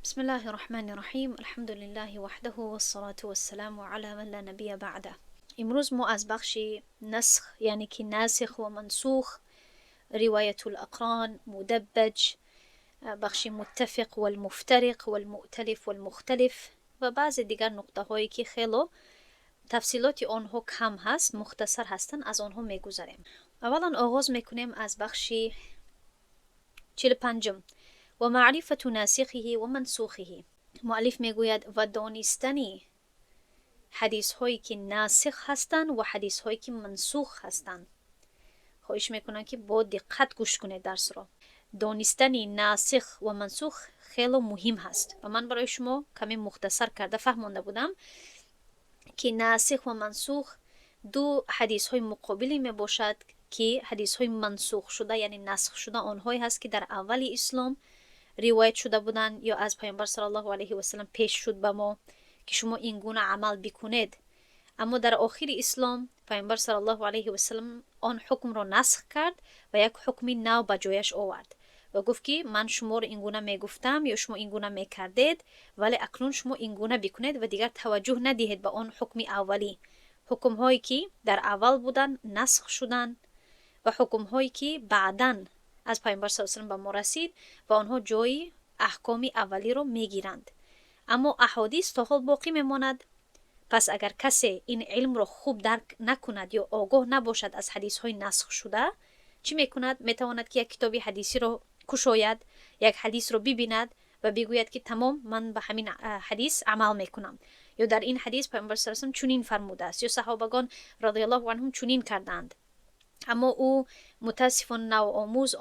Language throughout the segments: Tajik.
بسم الله الرحمن الرحیم. الحمد لله وحده والصلاة والسلام على من لا نبي بعده. امروز ما از بخش نسخ، یعنی که ناسخ و منسوخ، روایة الأقران، مدبج، بخش متفق والمفترق والمؤتلف والمختلف و بعض دیگر نقطه هایی که خیلی تفصیلات آنها کم هست، مختصر هستند، از آنها میگذریم. اولا آغاز میکنیم از بخش 45، و معرفة ناسخه و منسوخه. مؤلف میگوید و دانستنی حدیث هایی که ناسخ هستند و حدیث هایی که منسوخ هستند. خواهش میکنم که با دقت گوش کنید درس را. دانستنی ناسخ و منسوخ خیلی مهم هست و من برای شما کمی مختصر کرده فهمانده بودم که ناسخ و منسوخ دو حدیث های مقابلی می باشد که حدیث های منسوخ شده، یعنی نسخ شده، آنهایی هست که در اول اسلام روایت شده بودند یا از پیامبر صلی الله علیه و سلم پیش شد به ما که شما این گونه عمل بکنید، اما در آخر اسلام پیامبر صلی الله علیه و سلم آن حکم را نسخ کرد و یک حکم نو به جایش آورد و گفت که من شما رو این گونه میگفتم یا شما این گونه میکردید، ولی اکنون شما این گونه بکنید و دیگر توجه ندهید به آن حکم اولی. حکم هایی که در اول بودن نسخ شدن و حکم هایی که بعدا از پیامبر صلی الله علیه و به ما رسید و آنها جای احکام اولی رو میگیرند، اما احادیث تا حال باقی میماند. پس اگر کسی این علم را خوب درک نکند یا آگاه نباشد از حدیث های نسخ شده، چی میکند؟ میتواند که یک کتاب حدیثی رو کشاید، یک حدیث رو ببیند و بگوید که تمام، من به همین حدیث عمل میکنم، یا در این حدیث پیامبر صلی الله علیه و چنین فرموده است یا صحابگان رضی الله عنهم چنین کردند. اما او متاسفانه نوآموز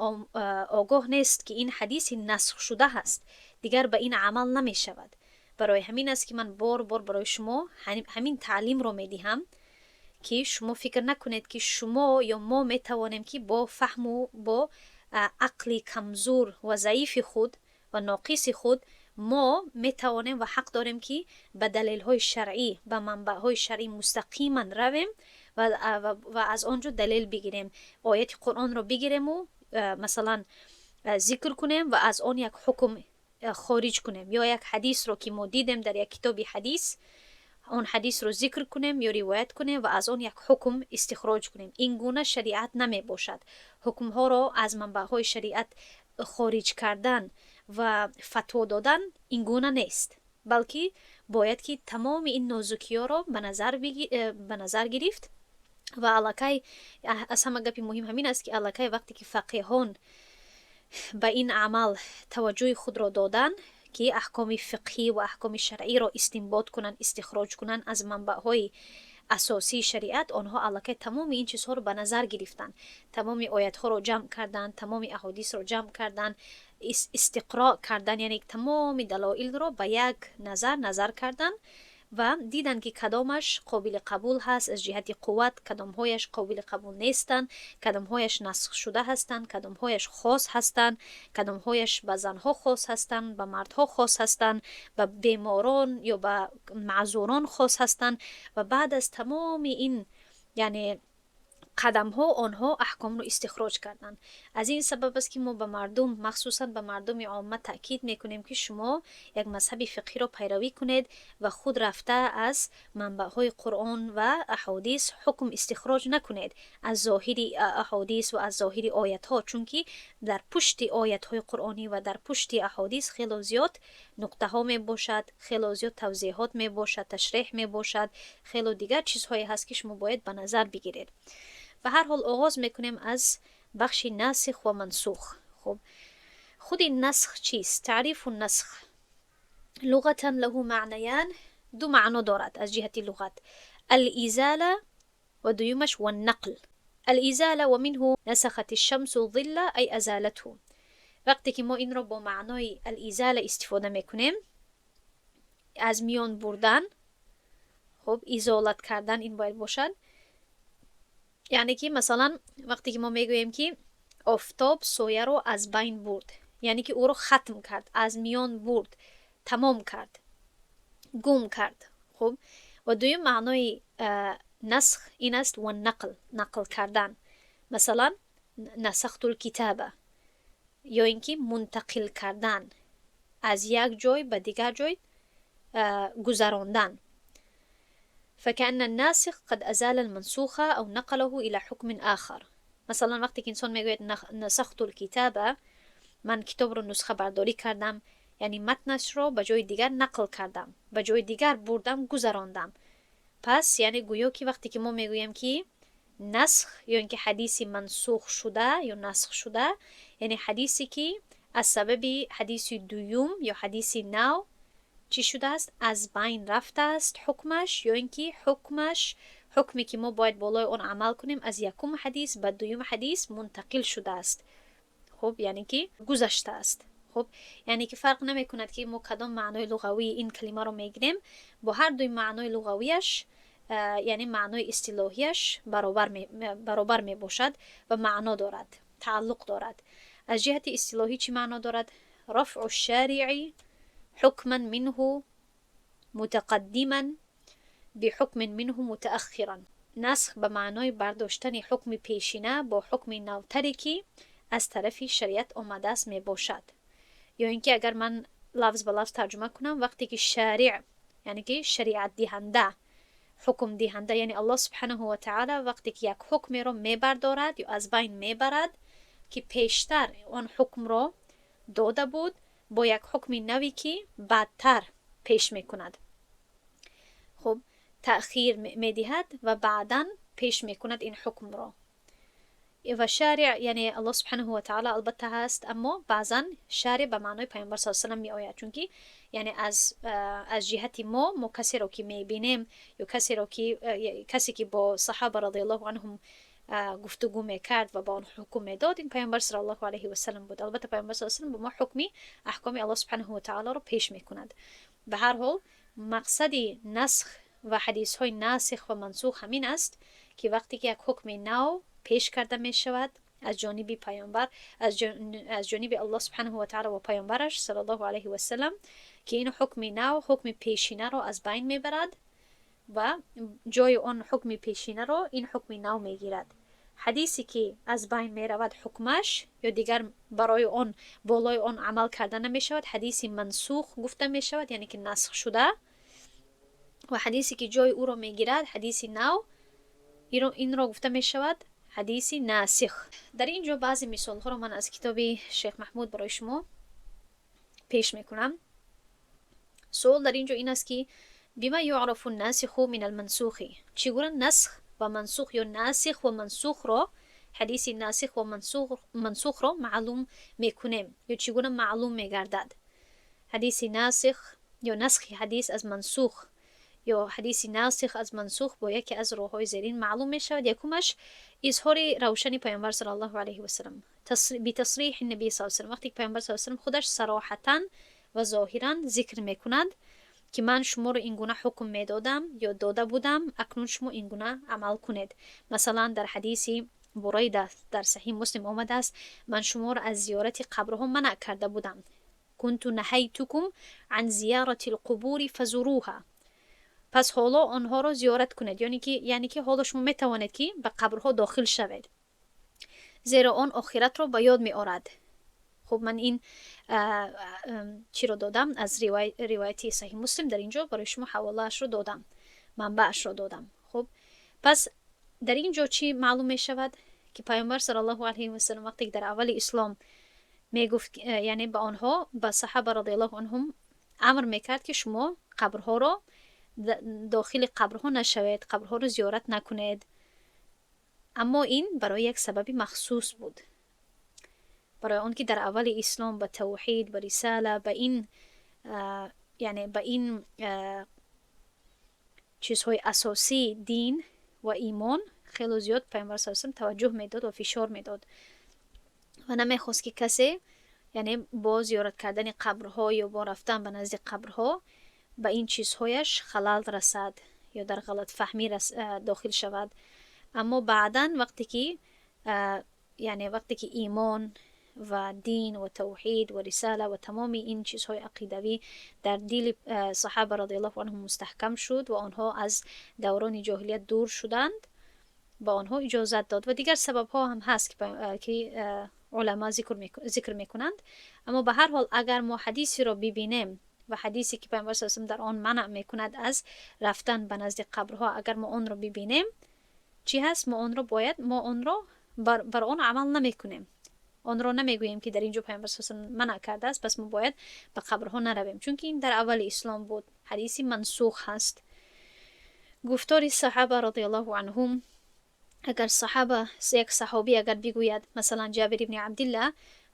آگاه نیست که این حدیث نسخ شده هست، دیگر به این عمل نمی شود. برای همین است که من بار بار برای شما همین تعلیم رو می دهم که شما فکر نکنید که شما یا ما می توانیم که با فهم و با عقل کمزور و ضعیف خود و ناقص خود ما می توانیم و حق داریم که به دلیل های شرعی، به منبع های شرعی مستقیما رویم و از آنجا دلیل بگیریم، آیت قرآن رو بگیریم و مثلا ذکر کنیم و از آن یک حکم خارج کنیم، یا یک حدیث رو که ما دیدیم در یک کتاب حدیث، آن حدیث رو ذکر کنیم یا روایت کنیم و از آن یک حکم استخراج کنیم. این گونه شریعت نمی باشد. حکم ها رو از منبع های شریعت خارج کردن و فتوا دادن این گونه نیست، بلکه باید که تمام این نازکی ها رو به نظر گرفت. و аллакай аз ҳама гапи муҳим ҳамин аст, ки аллакай вақте ки фақеҳон ба ин амал таваҷҷӯҳи худро доданд, ки аҳкоми фиқҳӣ ва аҳкоми шаръиро истинбот кунанд, истихроҷ кунанд аз манбаъҳои асосии шариат, онҳо аллакай тамоми ин чизҳоро ба назар гирифтанд, тамоми оятҳоро ҷамъ карданд, тамоми аҳодисро ҷамъ карданд, истиқроъ карданд, яъне тамоми далоилро ба як назар назар карданд ва диданд, ки кадомаш қобили қабул ҳаст аз ҷиҳати қувват, кадомҳояш қобили қабул нестанд, кадомҳояш насх шуда ҳастанд, кадомҳояш хос ҳастанд, кадомҳояш ба занҳо хос ҳастанд, ба мардҳо хос ҳастанд, ба беморон ё ба маъзурон хос ҳастанд. Ва баъд аз тамоми ин, яъне қадамҳо, онҳо аҳкомро истихроҷ карданд. Аз ин сабаб аст, ки мо ба мардум, махсусан ба мардуми омма таъкид мекунем, ки шумо як мазҳаби фиқҳиро пайравӣ кунед ва худ рафта аз манбаъҳои Қуръон ва аҳодис ҳукм истихроҷ накунед, аз зоҳири аҳодис ва аз зоҳири оятҳо, чунки дар пушти оятҳои қуръонӣ ва дар пушти аҳодис хело зиёд нуқтаҳо мебошад, хело зиёд тавзеҳот мебошад, ташреҳ мебошад, хело дигар чизҳое ҳаст, ки шумо бояд ба назар бигиред. Ба ҳар ҳол, оғоз мекунем аз бахши насих ва мансух. Хуб, худи насх чист? تعریف النسخ لغة له معنيان، ду маъно дорад аз ҷиҳати луғат: الإزالة و дуюмаш والنقل. الإزالة ومنه نسخت الشمس الظل أي أزالته. وقتی که ما این را با معنای الإزالة استفاده میکنیم، از میان بردن، خب، ازالت کردن این باید باشد. یعنی که مثلا وقتی که ما میگوییم که آفتاب سایه رو از بین برد، یعنی که او رو ختم کرد، از میان برد، تمام کرد، گم کرد. خب، و دویم معنای نسخ این است والنقل، نقل کردن، مثلا نسخت الكتاب، یا اینکه منتقل کردن. Аз як ҷой ба дигар ҷой гузарондан. فكأن الناسخ قد أزال المنسوخ أو نقله إلى حكم آخر. مثلا وقتی که انسان میگوید نسخت الكتاب، من کتاب رو نسخه برداری کردم، یعنی متنش رو به جای دیگر نقل کردم، به جای دیگر بردم، گذراندم. پس یعنی گویا که وقتی که ما میگوییم که نسخ یا اینکه حدیثی منسوخ شده یا نسخ شده، یعنی حدیثی که از سبب حدیث دوم یا حدیث نو چی شده است؟ از بین رفته است حکمش، یا اینکه حکمش، حکمی که ما باید بالای آن عمل کنیم، از یکم حدیث به دوم حدیث منتقل شده است. خب، یعنی که گذشته است. خب، یعنی که فرق نمی کند که ما کدام معنای لغوی این کلمه رو میگیریم، با هر دوی معنای لغویش، یعنی معنای اصطلاحیش برابر می باشد و معنا دارد، تعلق دارد. از جهت اصطلاحی چی معنا دارد؟ رفع الشارع حكما منه متقدما بحكم منه متأخرا. نسخ به معنای برداشتن حکم پیشینه با حکم نوتری که از طرف شریعت آمده است می باشد. یا اینکه اگر من لفظ به لفظ ترجمه کنم، وقتی که شارع، یعنی که شریعت دهنده، حکم دهنده، یعنی الله سبحانه و تعالی، وقتی که یک حکم رو میبردارد یا از بین میبرد که پیشتر آن حکم رو داده بود، با یک حکم نوی که بعدتر پیش میکند. خب، تأخیر میدهد و بعدا پیش میکند این حکم را. و شارع یعنی الله سبحانه و تعالی البته هست، اما بعضا شارع به معنای پیامبر صلی الله علیه و سلم می آید، چون که یعنی از جهت ما کسی رو که میبینیم یا کسی رو که کسی که با صحابه رضی الله عنهم گفتگو میکرد و با آن حکم میداد، این پیامبر صلی الله علیه و سلم بود. البته پیامبر صلی الله علیه و سلم به ما حکمی احکام الله سبحانه و تعالی رو پیش میکند. به هر حال، مقصد نسخ و حدیث های ناسخ و منسوخ همین است که وقتی که یک حکم نو پیش کرده می شود از جانب پیامبر، از جانب الله سبحانه و تعالی و پیامبرش صلی الله علیه و سلم، که این حکم نو حکم پیشینه را از بین میبرد و جای آن حکم پیشینه را این حکم نو میگیرد. حدیثی که از بین می رود حکمش یا دیگر برای آن، بالای آن عمل کرده نمی شود، حدیث منسوخ گفته می شود، یعنی که نسخ شده. و حدیثی که جای او را میگیرد، حدیث نو، این را گفته می شود حدیث ناسخ. در اینجا بعضی مثال ها رو من از کتاب شیخ محمود برای شما پیش میکنم. سوال در اینجا این است که بما يعرف الناسخ من المنسوخ؟ چگونه نسخ و منسوخ یا ناسخ و منسوخ را، حدیث ناسخ و منسوخ را معلوم میکنیم یا چگونه معلوم میگردد حدیث ناسخ یا نسخ حدیث از منسوخ یا حدیث ناسخ از منسوخ؟ با یکی از راه‌های زیرین معلوم می شود. یکمش اظهار روشنی پیامبر صلی الله علیه و سلم، بتصریح النبی صلی الله علیه و سلم. وقتی که پیامبر صلی الله علیه و سلم خودش صراحتا و ظاهرا ذکر میکند که من شما رو این گونه حکم میدادم یا داده بودم، اکنون شما این گونه عمل کنید. مثلا در حدیث بریده در صحیح مسلم آمده است: من شما را از زیارت قبرها منع کرده بودم، كنت نهيتكم عن زيارة القبور فزوروها، پس حالا آنها را زیارت کنید. یعنی که حالا شما می توانید که به قبرها داخل شوید، زیرا آن آخرت را به یاد می آورد. خب، من این چی رو دادم؟ از روایتی صحیح مسلم در اینجا برای شما حوالهش رو دادم، منبعش رو دادم. خب، پس در اینجا چی معلوم می شود؟ که پیامبر صلی الله علیه و سلم وقتی در اول اسلام میگفت، یعنی به آنها، به صحابه رضی الله عنهم امر میکرد که شما قبرها رو، داخل قبرها نشوید، قبرها رو زیارت نکنید، اما این برای یک سبب مخصوص بود، برای آن که در اول اسلام به توحید، به رساله، به این یعنی به این چیزهای اساسی دین و ایمان خیلی زیاد پیامبر صلی الله علیه و توجه میداد و فشار میداد و نمیخواست که کسی یعنی با زیارت کردن قبرها یا با رفتن به نزد قبرها به این چیزهایش خلل رسد یا در غلط فهمی داخل شود. اما بعدا وقتی که یعنی وقتی که ایمان و دین و توحید و رساله و تمام این چیزهای عقیدوی در دل صحابه رضی الله عنهم مستحکم شد و آنها از دوران جاهلیت دور شدند، با آنها اجازت داد. و دیگر سبب ها هم هست که Уламо зикр мекунанд. Аммо ба ҳар ҳол, агар мо ҳадисеро бибинем ва ҳадисе ки Пайғамбар саллаллоҳу дар он манъ мекунад аз рафтан ба назди қабрҳо, агар мо онро бибинем, чӣ ҳаст? Мо онро бояд, мо онро бар он амал намекунем. Онро намегӯем, ки дар ин ҷо Пайғамбар саллаллоҳу манъ кардааст, пас мо бояд ба қабрҳо наравем, чунки ин дар аввали ислом буд, ҳадиси мансух ҳаст. Гуфтори саҳаба радиаллоҳу анҳум, агар саҳаба, як саҳобӣ агар бигӯяд, масалан, Ҷабир ибни Абдилла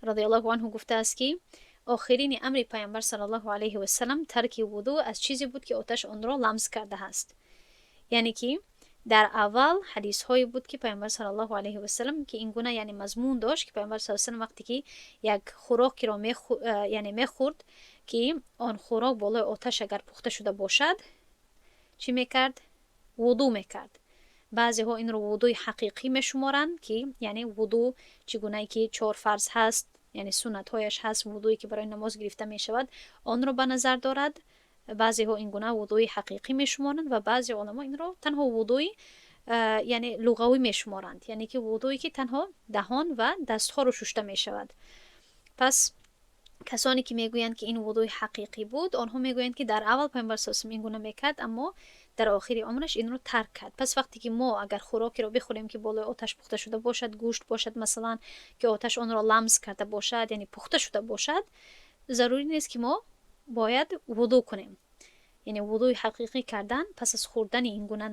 радиаллоҳу анҳу гуфтааст, ки охирини амри Пайғамбар саллаллоҳу алайҳи васалам тарки вудӯ аз чизе буд, ки оташ онро ламс кардааст. Яъне ки дар аввал ҳадисҳое буд, ки Пайғамбар саллаллоҳу алайҳи васалам, ки ин гуна, яъне мазмун дошт, ки Пайғамбар саллаллоҳу васалам вақте ки як хӯрокиро яъне мехӯрд, ки он хӯрок болои оташ агар пухта шуда бошад, чӣ мекард? Вудӯ мекард. Баъзеҳо инро вудӯи ҳақиқӣ мешуморанд, ки яъне вудӯ чӣ гунае ки чор фарз ҳаст, яъне суннатҳояш ҳаст, вудӯе ки барои намоз гирифта мешавад, онро ба назар дорад. Баъзеҳо ин гуна вудӯи ҳақиқӣ мешуморанд ва баъзе оламо инро танҳо вудӯи, яъне луғавӣ мешуморанд, яъне ки вудӯе ки танҳо даҳон ва дастҳоро шушта мешавад. Пас касоне ки мегӯянд, ки ин вудӯи ҳақиқӣ буд, онҳо мегӯянд, ки дар аввал Пайғамбар саллаллоҳу ин гуна мекард, аммо дар охири умраш инро тарк кард. Пас вақте ки мо агар хӯрокеро бихӯрем, ки болои оташ пухта шуда бошад, гӯшт бошад масалан, ки оташ онро ламс карда бошад, яъне пухта шуда бошад, зарурӣ нест, ки мо бояд вудӯ кунем. Яъне вудӯи ҳақиқӣ кардан пас аз хӯрдани ин гуна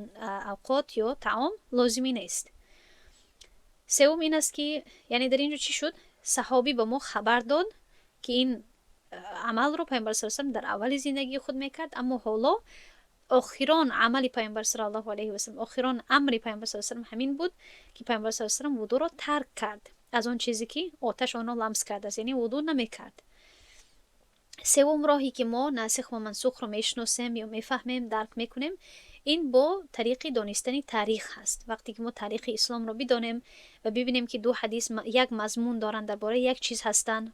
авқот ё таом лозимӣ нест. Севум ин аст, ки яъне дар ин ҷо чӣ шуд? Саҳобӣ ба мо хабар дод, ки ин амалро Пайғамбар саллаллоҳу васалам дар аввали зиндагии худ мекард, аммо ҳоло охирон амали Пайғамбар саллаллоҳу алайҳи васалам, охирон амри Пайғамбар саллаллоҳу васалам ҳамин буд, ки Пайғамбар саллаллоҳу васалам вудӯро тарк кард аз он чизе ки оташ онро ламс кардааст, яъне вудӯ намекард. Севум роҳе ки мо насих ва мансухро мешиносем ё мефаҳмем, дарк мекунем, ин бо тариқи донистани таърих ҳаст. Вақте ки мо таърихи исломро бидонем ва бибинем, ки ду ҳадис як мазмун доранд, дар бораи як чиз ҳастанд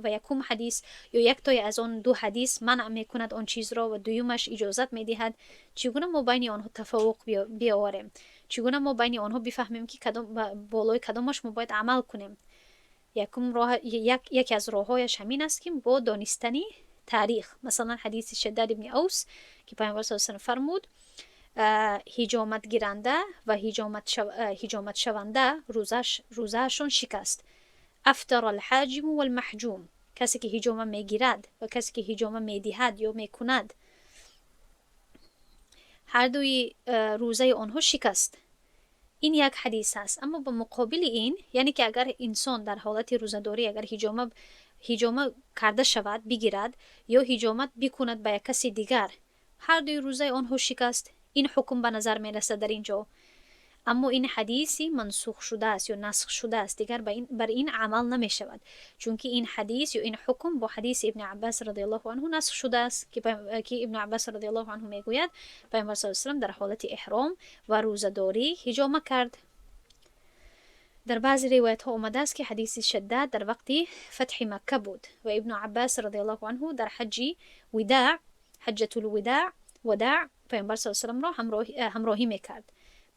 ва якум ҳадис ё яктое аз он ду ҳадис манъ мекунад он чизро ва дуюмаш иҷозат медиҳад, чӣ гуна мо байни онҳо тафовуқ биёварем? Чӣ гуна мо байни онҳо бифаҳмем, ки болои кадомаш мо бояд амал кунем? Якум роҳ, яке аз роҳҳояш ҳамин аст, ки бо донистани таърих. Масалан, ҳадиси Шаддад ибни Авс, ки Пайғамбар саллаллоҳу васалам фармуд: ҳиҷоматгиранда ва ҳиҷоматшаванда рӯзаашон шикаст. أفطر الحاجم والمحجوم. Касе ки ҳиҷома мегирад ва касе ки ҳиҷома медиҳад ё мекунад, ҳардуи рӯзаи онҳо шикаст. Ин як ҳадис аст. Аммо ба муқобили ин, яъне ки агар инсон дар ҳолати рӯзадорӣ агар ҳиҷома карда шавад, бигирад ё ҳиҷомат бикунад ба як каси дигар, ҳардуи рӯзаи онҳо шикаст. Ин ҳукм ба назар мерасад дар ин ҷо. Аммо ин ҳадиси мансух шудааст ё насх шудааст, дигар бар ин амал намешавад, чунки ин ҳадис ё ин ҳукм бо ҳадиси Ибни Аббас радиаллоҳу анҳу насх шудааст, ки Ибни Аббас радиаллоҳу анҳу мегӯяд: Пайғамбар саллаллоҳу васалам дар ҳолати эҳром ва рӯзадорӣ ҳиҷома кард. Дар баъзе ривоятҳо омадааст, ки ҳадиси Шаддад дар вақти фатҳи Макка буд ва Ибну Аббас радиаллоҳу анҳу дар ҳаҷҷи видаъ, ҳаҷҷатул вадаъ, Пайғамбар саллаллоҳу васалламро ҳамроҳӣ мекард.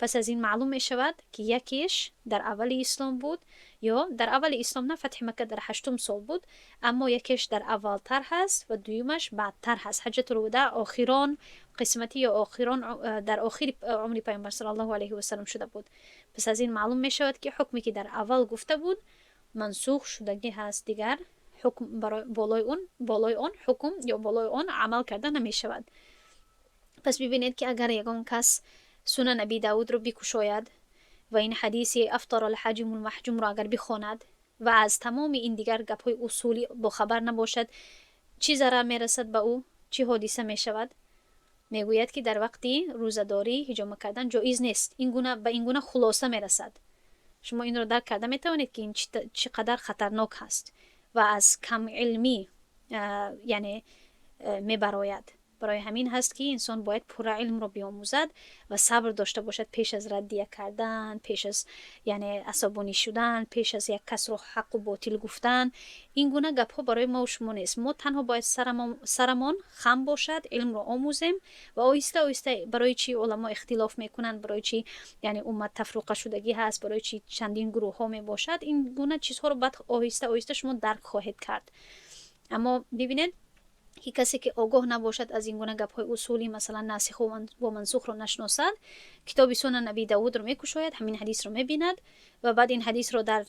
Пас аз ин маълум мешавад, ки якеш дар аввали ислом буд ё дар аввали ислом на, фатҳи Макка дар ҳаштум сол буд, аммо якеш дар аввалтар ҳаст ва дуюмаш баъдтар ҳаст. Ҳаҷҷатулвудаъ охирон қисмати ё охирон, дар охири умри Пайғамбар саллаллоҳу алайҳи васалам шуда буд. Пас аз ин маълум мешавад, ки ҳукме ки дар аввал гуфта буд, мансух шудагӣ ҳаст, дигар ҳукм болои он ҳукм ё болои он амал карда намешавад. Пас бибинед, ки агар ягон кас Сунан Аби Давудро бикушояд ва ин ҳадиси أفطر الحاجم والمحجوم ро агар бихонад ва аз тамоми ин дигар гапҳои усулӣ бохабар набошад, чӣ зарар мерасад ба ӯ? Чӣ ҳодиса мешавад? Мегӯяд, ки дар вақти рӯзадорӣ ҳиҷома кардан ҷоиз нест. Ин гуна ба ин гуна хулоса мерасад. Шумо инро дарк карда метавонед, ки ин чӣ қадар хатарнок ҳаст ва аз камилмӣ, яъне, мебарояд. Барои ҳамин ҳаст, ки инсон бояд пурра илмро биомӯзад ва сабр дошта бошад пеш аз раддия кардан, пеш аз, яъне, асабонӣ шудан, пеш аз як касро ҳаққу ботил гуфтан. Ин гуна гапҳо барои мо шумо нест. Мо танҳо бояд сарамон хам бошад, илмро омӯзем ва оҳиста оҳиста барои чӣ уламо ихтилоф мекунанд, барои чӣ, яъне, уммат тафруқашудагӣ ҳаст, барои чӣ чандин гурӯҳҳо мебошад, ин гуна чизҳоро баъд оҳиста оҳиста шумо дарк хоҳед кард. Аммо бибинед, ки касе ки огоҳ набошад аз ин гуна гапҳои усулӣ, масалан, насиху ва мансухро нашиносад, китоби Сунан Аби Давудро мекушояд, ҳамин ҳадисро мебинад ва баъд ин ҳадисро дар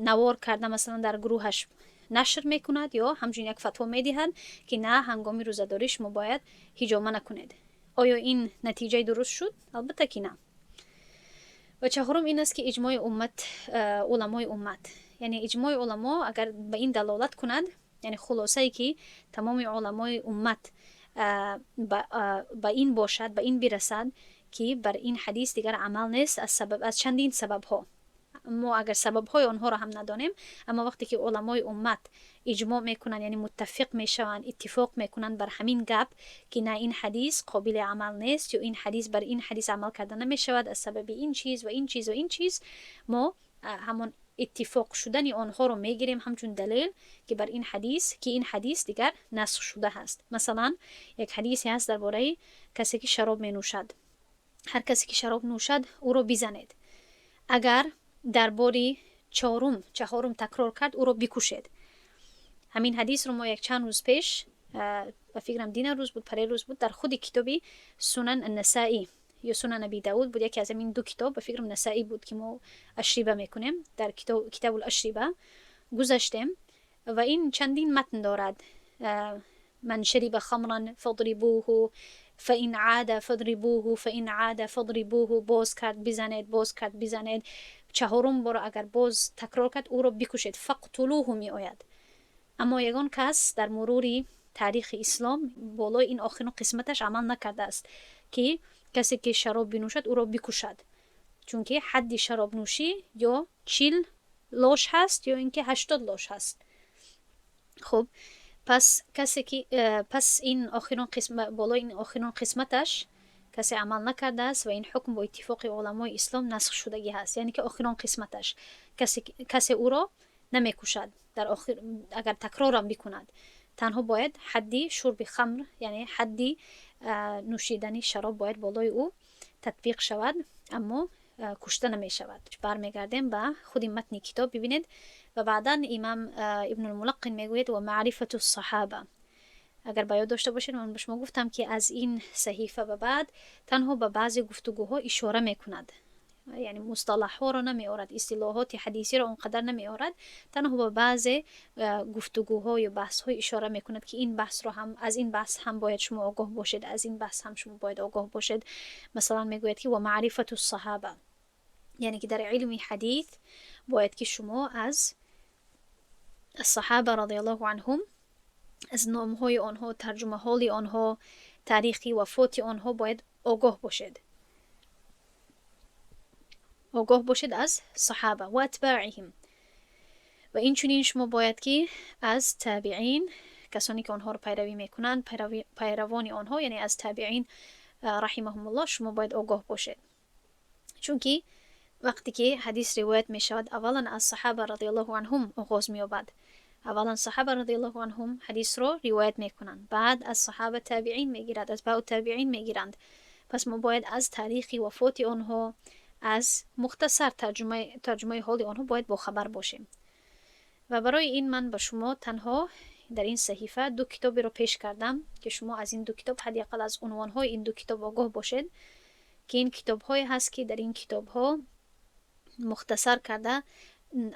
навор карда, масалан, дар гурӯҳаш нашр мекунад ё ҳамчун як фатво медиҳад, ки на, ҳангоми рӯзадорӣ шумо бояд ҳиҷома накунед. Оё ин натиҷаи дуруст шуд? Албатта ки на. Ва чаҳорум ин аст, ки иҷмои уммат, уламои уммат, яъне иҷмои уламо агар ба ин далолат кунад, яъне хулосае ки тамоми уламои уммат ба ин бошад, ба ин бирасад, ки бар ин ҳадис дигар амал нест аз чандин сабабҳо. Мо агар сабабҳои онҳоро ҳам надонем, аммо вақте ки уламои уммат иҷмоъ мекунанд, яъне муттафиқ мешаванд, иттифоқ мекунанд бар ҳамин гап, ки на, ин ҳадис қобили амал нест ё ин ҳадис, бар ин ҳадис амал карда намешавад аз сабаби ин чиз ва ин чиз ва ин чиз, мо ҳамон иттифоқ шудани онҳоро мегирем ҳамчун далел, ки бар ин ҳадис, ки ин ҳадис дигар насх шуда ҳаст. Масалан, як ҳадисе ҳаст дар бораи касе ки шароб менӯшад: ҳар касе ки шароб нӯшад, ӯро бизанед, агар дар бори чаҳорум такрор кард, ӯро бикушед. Ҳамин ҳадисро мо як чанд рӯз пеш, ба фикрам, дина рӯз буд, паре рӯз буд, дар худи китоби Сунан Насаӣ ё Сунан Аби Давуд буд, яке аз ҳамин ду китоб, ба фикрам, Насаӣ буд, ки мо ашриба мекунем, дар Китобул ашриба гузаштем ва ин чандин матн дорад: من شرب خمرا فاضربوه، فإن عاد فاضربوه، فإن عاد فاضربوه. Боз кард, бизанед, боз кард, бизанед, чаҳорум бор агар боз такрор кард, ӯро бикушед, فاقتلوه меояд. Аммо ягон кас дар мурури таърихи ислом болои ин охирин қисматаш амал накардааст, ки касе ки шароб бинӯшад, ӯро бикушад, чунки ҳадди шаробнӯшӣ ё 40 лош ҳаст, ё ин ки 80 лош ҳаст. Хуб, пас касе ки пас ин охирон қисм, болои ин охирон қисматаш касе амал накардааст ва ин ҳукм бо иттифоқи уламои ислом насх шудагӣ ҳаст, яъне ки охирон қисматаш касе ӯро намекушад дар охир, агар такрорам бикунад, танҳо бояд ҳадди شرب خمر, яъне ҳадди нӯшидани шароб бояд болои ӯ татбиқ шавад, аммо кушта намешавад. Бармегардем ба худи матни китоб. Бибинед, ва баъдан имам Ибнулмулаққин мегӯяд: ومعرفة الصحابة. Агар ба ёд дошта бошед, ман ба шумо гуфтам, ки аз ин саҳифа ба баъд танҳо ба баъзе гуфтугӯҳо ишора мекунад, яъне мусталаҳҳоро намеорад, истилоҳоти ҳадисиро он қадар намеорад, танҳо ба баъзе гуфтугӯҳо ё баҳсҳо ишора мекунад, ки ин баҳсро ҳам, аз ин баҳс ҳам бояд шумо огоҳ бошед, аз ин баҳс ҳам шумо бояд огоҳ бошед. Масалан, мегӯяд, ки ومعرفة الصحابة, яъне ки дар илми ҳадис бояд ки шумо аз الصحابة رضي الله عنهم, аз номҳои онҳо, тарҷумаҳоли онҳо, таърихи вафоти онҳо бояд огоҳ бошед, огоҳ бошед аз саҳаба وأتباعهم. Ва инчунин шумо бояд ки аз табиин, касоне ки онҳоро пайравӣ мекунанд, пайравони онҳо, яъне аз табиин رحمهم الله, шумо бояд огоҳ бошед, чунки вақте ки ҳадис ривоят мешавад, аввалан аз саҳаба رضي الله عنهم оғоз меёбад. Аввалан саҳаба رضي الله عنهم ҳадисро ривоят мекунанд, баъд аз саҳаба табиин мегирад, атбаъу табиин мегиранд. Пас мо бояд аз таърихи вафоти онҳо, аз мухтасар тарҷумаи ҳоли онҳо бояд бохабар бошем. Ва барои ин ман ба шумо танҳо дар ин саҳифа ду китоберо пеш кардам, ки шумо аз ин ду китоб, ҳадди ақал аз унвонҳои ин ду китоб огоҳ бошед, ки ин китобҳое ҳаст, ки дар ин китобҳо мухтасар карда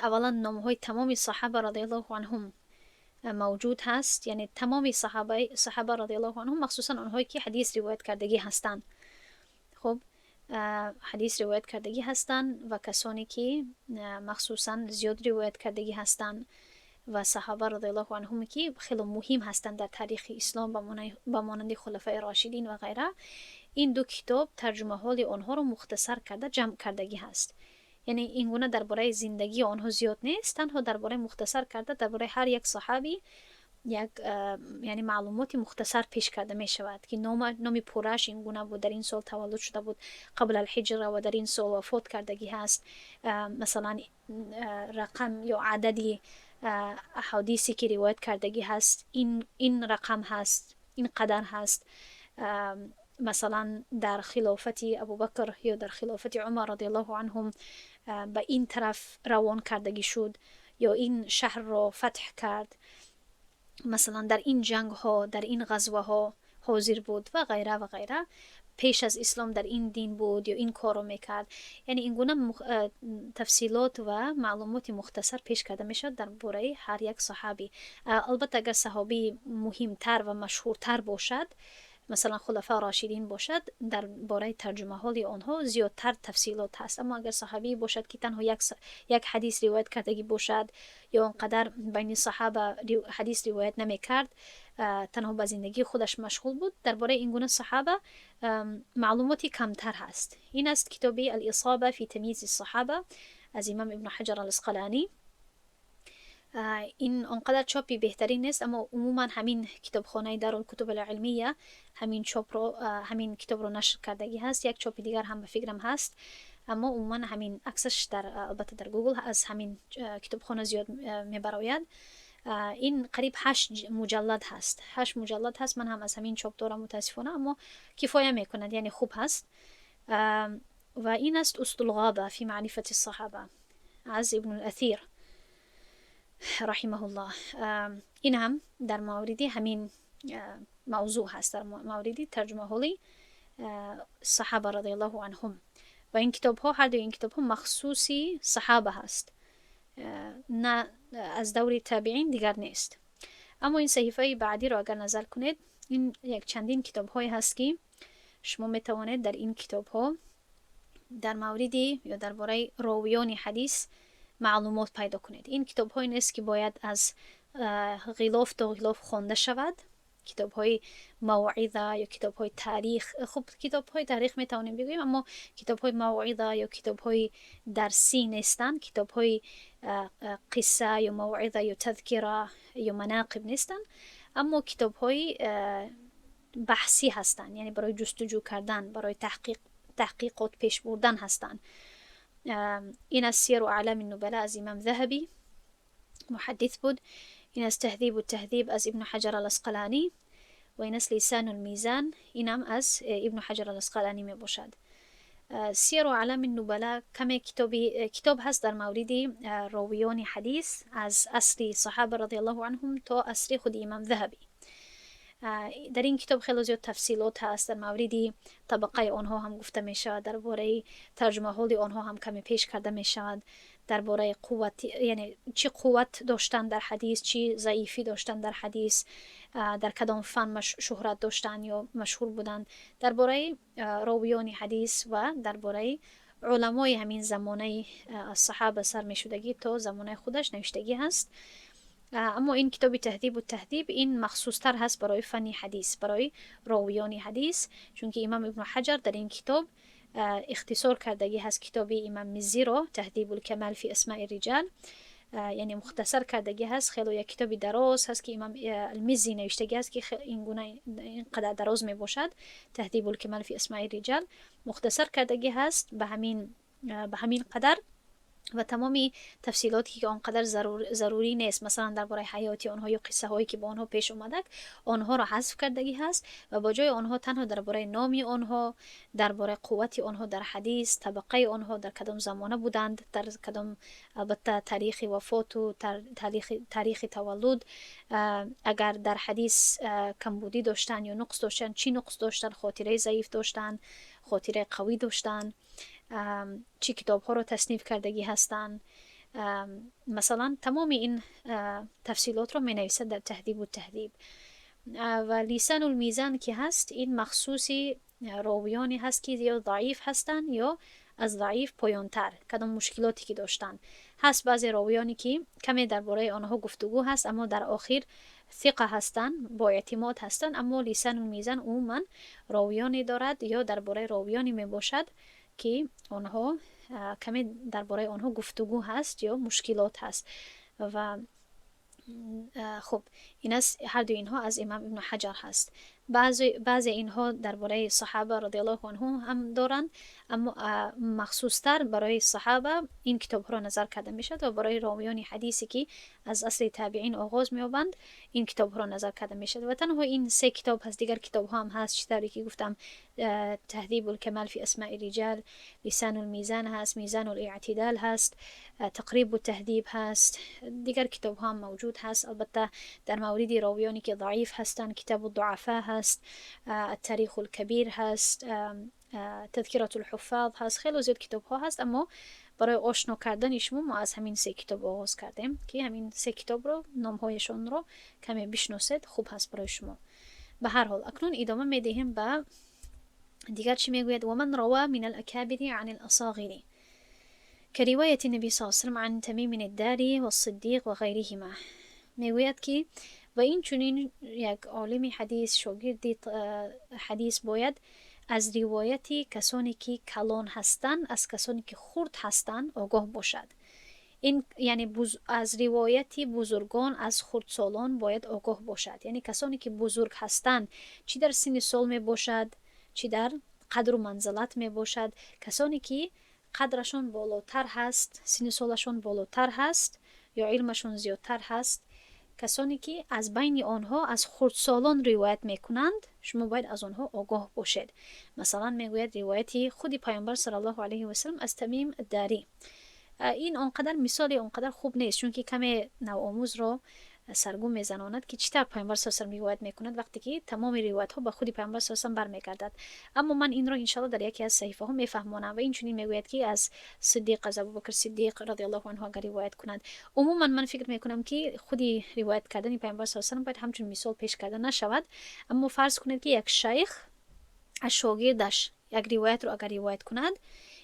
аввалан номҳои тамоми саҳаба رضي الله عنهم мавҷуд ҳаст, яъне тамоми саҳаба رضي الله عنهم, махсусан онҳое ки ҳадис ривоят кардагӣ ҳастанд. Хуб, ҳадис ривоят кардагӣ ҳастанд ва касоне ки махсусан зиёд ривоят кардагӣ ҳастанд ва саҳаба رضي الله عنهم ки хело муҳим ҳастанд дар таърихи ислом, ба монанди хулафаи рошидин ва ғайра, ин ду китоб тарҷумаҳоли онҳоро мухтасар карда ҷамъ кардагӣ ҳаст. Яъне ин гуна дар бораи зиндагии онҳо зиёд нест, танҳо дар бораи мухтасар карда дар бораи ҳар як саҳабӣ. Як, яъне, маълумоти мухтасар пеш карда мешавад, ки номи пуррааш ин гуна буд, дар ин сол таваллуд шуда буд, қабл алҳиҷра, ва дар ин сол вафот кардагӣ ҳаст. Масалан, рақам ё адади аҳодисе, ки ривоят кардагӣ ҳаст, ин рақам ҳаст, ин қадар ҳаст. Масалан, дар хилофати Абубакр ё дар хилофати Умар радиаллоҳу анҳум ба ин тараф равон кардагӣ шуд ё ин шаҳрро фатҳ кард, масалан, дар ин ҷангҳо, дар ин ғазваҳо ҳозир буд ва ғайра ва ғайра, пеш аз ислом дар ин дин буд ё ин корро мекард. Яъне ин гуна тафсилот ва маълумоти мухтасар пеш карда мешавад дар бораи ҳар як саҳобӣ. Албатта, агар саҳобии муҳимтар ва машҳуртар бошад, масалан, хулафа рошидин бошад, дар бораи тарҷумаҳоли онҳо зиёдтар тафсилот ҳаст. Аммо агар саҳобие бошад, ки танҳо як ҳадис ривоят кардагӣ бошад ё он қадар байни саҳаба ҳадис ривоят намекард, танҳо ба зиндагии худаш машғул буд, дар бораи ин гуна саҳаба маълумоти камтар ҳаст. Ин аст китоби Алисоба фи тамйизи саҳаба аз имом Ибну Ҳаҷар Аласқалонӣ. Ин он қадар чопи беҳтарин нест, аммо умуман ҳамин китобхонаи Дарулкутуб алилмия ҳамин чопро, ҳамин китобро нашр кардагӣ ҳаст. Як чопи дигар ҳам, ба фикрам, ҳаст, аммо умуман ҳамин аксаш дар, албатта, дар Гугл аз ҳамин китобхона зиёд мебарояд. Ин қариб ҳашт муҷаллад ҳаст, ҳашт муҷаллад ҳаст. Ман ҳам аз ҳамин чоп дорам, мутаассифона, аммо кифоя мекунад, яъне хуб ҳаст. Ва ин аст Усдулғоба фи маърифати саҳаба аз Ибнулаthир раҳимаҳуллоҳ. Ин ҳам дар мавриди ҳамин мавзӯъ ҳаст, дар мавриди тарҷумаҳоли саҳаба радиаллоҳу анҳум. Ва ин китобҳо, ҳар дуи ин китобҳо махсуси саҳаба ҳаст, на аз даври табиин дигар нест. Аммо ин саҳифаи баъдиро агар назар кунед, ин як чандин китобҳое ҳаст, ки шумо метавонед дар ин китобҳо дар мавриди ё дар бораи ровиёни ҳадис маълумот пайдо кунед. Ин китобҳое нест, ки бояд аз ғилоф то ғилоф хонда шавад, китобҳои мавъиза ё китобҳои таърих. Хуб, китобҳои таърих метавонем бигӯем, аммо китобҳои мавъиза ё китобҳои дарсӣ нестанд, китобҳои қисса ё мавъиза ё тазкира ё манақиб нестанд, аммо китобҳои баҳсӣ ҳастанд, яъне барои ҷустуҷӯ кардан, барои таҳқиқот пеш бурдан ҳастанд. Ин аз Сияру аълами нубала аз имам Заҳабӣ, муҳаддис буд. Ин аз Таҳдибу таҳдиб аз Ибну Ҳаҷар Аласқалонӣ ва ин аст Лисану лмизан, инам аз Ибну Ҳаҷар Аласқалонӣ мебошад. Сияру аълами нубала каме китоб ҳаст дар мавриди ровиёни ҳадис аз асри саҳаба радиаллоҳу анҳум то асри худи имам Заҳабӣ. Дар ин китоб хело зиёд тафсилот ҳаст, дар мавриди табақаи онҳо ҳам гуфта мешавад, дар бораи тарҷумаҳоли онҳо ҳам каме пеш карда мешавад, дар бораи қувват, яъне чӣ қувват доштан дар ҳадис, чӣ заифӣ доштан дар ҳадис, дар кадом фан шӯҳрат доштан ё машҳур буданд, дар бораи ровиёни ҳадис ва дар бораи уламои ҳамин замонаи аз саҳаба сар мешудагӣ то замонаи худаш навиштагӣ ҳаст. Аммо ин китоби Таҳдибу таҳдиб, ин махсустар ҳаст барои фанни ҳадис, барои ровиёни ҳадис, чунки имом Ибну Ҳаҷар дар ин китоб ихтисор кардагӣ ҳаст китоби имам Миззиро, Таҳдибулкамал фи асмаи риҷал, яъне мухтасар кардагӣ ҳаст. Хело як китоби дароз ҳаст, ки имам Алмиззӣ навиштагӣ ҳаст, ки ин гуна ин қадар дароз мебошад. Таҳдибулкамал фи асмаи риҷал мухтасар кардагӣ ҳаст ба ҳамин қадар ва тамоми тафсилоте, ки он қадар зарурӣ нест, масалан, дар бораи ҳаёти онҳо ё қиссаҳое, ки бо онҳо пеш омадак, онҳоро ҳазф кардагӣ ҳаст ва ба ҷои онҳо танҳо дар бораи номи онҳо, дар бораи қуввати онҳо дар ҳадис, табақаи онҳо, дар кадом замона буданд, дар кадом, албатта, таърихи вафоту таърихи таваллуд, агар дар ҳадис камбудӣ доштанд ё нуқс доштанд, чӣ нуқс доштанд, хотираи заиф доштанд, хотираи қавӣ доштанд, чӣ китобҳоро тасниф кардагӣ ҳастанд, масалан, тамоми ин тафсилотро менависад дар Таҳдибу таҳдиб. Ва Лисанулмизан ки ҳаст, ин махсуси ровиёне ҳаст, ки ё заиф ҳастанд ё аз заиф поёнтар, кадом мушкилоте ки доштанд. Ҳаст баъзе ровиёне, ки каме дар бораи онҳо гуфтугӯ ҳаст, аммо дар охир сиқа ҳастанд, боэътимод ҳастанд. Аммо Лисанулмизан умуман ровиёне дорад ё дар бораи ровиёне мебошад, ки онҳо каме дар бораи онҳо гуфтугӯ ҳаст ё мушкилот ҳаст ва Хуб, ин аст, ҳар дуи инҳо аз имам Ибну Ҳаҷар ҳаст. Баъзе инҳо дар бораи саҳоба радиаллоҳу анҳу ҳам доранд, аммо махсустар барои саҳоба ин китобҳоро назар карда мешавад ва барои ровиёни ҳадисе, ки аз асри табиин оғоз меёбанд, ин китобҳоро назар карда мешавад. Ва танҳо ин се китоб ҳаст, дигар китобҳо ҳам ҳаст, чӣ тавре ки гуфтам, Таҳдибу лкамал фи асмаи риҷал, Лисану лмизан ҳаст, Мизану лиътидал ҳаст, Тақрибу таҳдиб ҳаст, дигар китобҳо ҳам мавҷуд ҳаст. Албатта, дар мавриди ровиёне ки заиф ҳастанд, Китобу дуафа ҳаст, Аттариху лкабир ҳаст, Тадкирату лҳуффоз ҳаст, хело зиёд китобҳо ҳаст. Аммо барои ошно кардани шумо мо аз ҳамин се китоб оғоз кардем, ки ҳамин се китобро номҳояшонро каме бишносед, хуб ҳаст барои шумо. Ба ҳар ҳол, акнун идома медиҳем. Ба дигар чӣ мегӯяд? ومن روى من الأكابر عن الأصاغر كرواية النبي صلى الله عليه وسلم عن تميم الداري والصديق وغيرهما. Мегӯяд, ки ва инчунин як олими ҳадис, шогирди ҳадис бояд аз ривояти касоне ки калон ҳастанд аз касоне ки хурд ҳастанд огоҳ бошад. Ин яъне аз ривояти бузургон аз хурдсолон бояд огоҳ бошад. Яъне касоне ки бузург ҳастанд, чӣ дар синни сол мебошад, чӣ дар қадру манзилат мебошад, касоне ки қадрашон болотар ҳаст, синни солашон болотар ҳаст ё илмашон зиёдтар ҳаст, касоне ки аз байни онҳо аз хурдсолон ривоят мекунанд, шумо бояд аз онҳо огоҳ бошед. Масалан, мегӯяд, ривояти худи Пайғамбар саллаллоҳу алайҳи васалам аз Тамим Дарӣ. Ин он қадар мисоли он қадар хуб нест, чунки каме навомӯзро саргум мезанонад, ки чӣ тавр Пайғамбар са салам ривоят мекунад, вақте ки тамоми ривоятҳо ба худи Пайғамбар са салам бармегардад. Аммо ман инро, иншалло, дар яке аз саҳифаҳо мефаҳмонам. Ва инчунин мегӯяд, ки аз Сиддиқ, аз Абубакр Сиддиқ радиаллоҳу анҳу агар ривоят кунад. Умуман, ман фикр мекунам, ки худи ривоят кардани Пайғамбар са салам бояд ҳамчун мисол пеш карда нашавад. Аммо фарз кунед, ки як шайх аз шогирдаш як ривоятро агар ривоят кунад,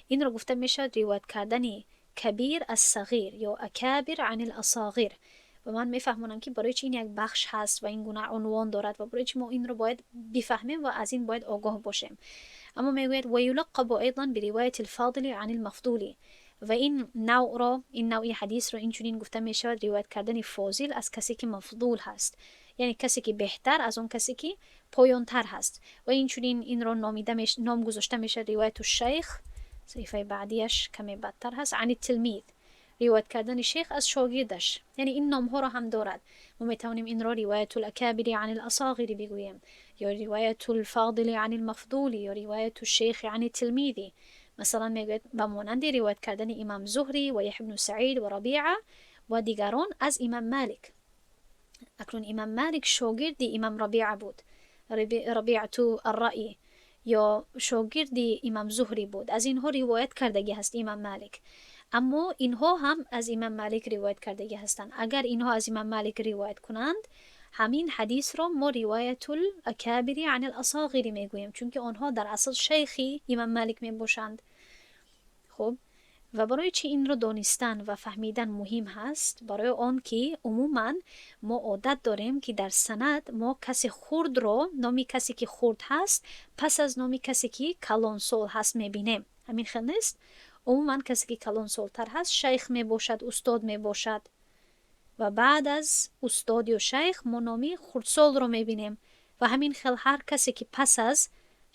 инро гуфта мешавад ривоят кардани кабир аз сағир ё акабир ани ласоғир. Ва ман мефаҳмонам, ки барои чи ин як бахш ҳаст ва ин гуна унвон дорад ва барои чи мо инро бояд бифаҳмем ва аз ин бояд огоҳ бошем. Аммо мегӯяд: ويلقب أيضا برواية الفاضل عن المفضول. Ва ин навъро, ин навъи ҳадисро инчунин гуфта мешавад ривоят кардани фозил аз касе ки мафдул ҳаст, яъне касе ки беҳтар аз он касе ки поёнтар ҳаст. Ва инчунин инро номида, ном гузошта мешавад ривояту шайх. Саҳифаи баъдияш каме бадтар ҳаст. عن التلميذ, ривоят кардани шейх аз шогирдаш. Яъне ин номҳоро ҳам дорад. Мо метавонем инро رواية الأكابر عن الأصاغر бигӯем ё رواية الفاضل عن المفضول ё رواية الشيخ عن التلميذ. Масалан, мегӯяд, ба монанди ривоят кардани имам Зуҳрӣ ва Яҳя бну Саид ва Рабиа ва дигарон аз имам Малик. Акнун имам Малик шогирди имам Рабиа буд, Рабиату Арраъй, ё шогирди имам Зуҳрӣ буд. Аз инҳо ривоят кардагӣ ҳаст имам Малик, аммо инҳо ҳам аз имам Малик ривоят кардагӣ ҳастанд. Агар инҳо аз имам Малик ривоят кунанд, ҳамин ҳадисро мо رواية الأكابر عن الأصاغر мегӯем, чунки онҳо дар асл шайхи имам Малик мебошанд. Хуб, ва барои чӣ инро донистан ва фаҳмидан муҳим ҳаст? Барои он ки умуман мо одат дорем, ки дар санад мо касе хурдро, номи касе ки хурд ҳаст, пас аз номи касе ки калонсол ҳаст мебинем. Ҳамин хел нест? Умуман, касе ки калонсолтар ҳаст, шайх мебошад, устод мебошад ва баъд аз устод ё шайх мо номи хурдсолро мебинем. Ва ҳамин хел ҳар касе ки пас аз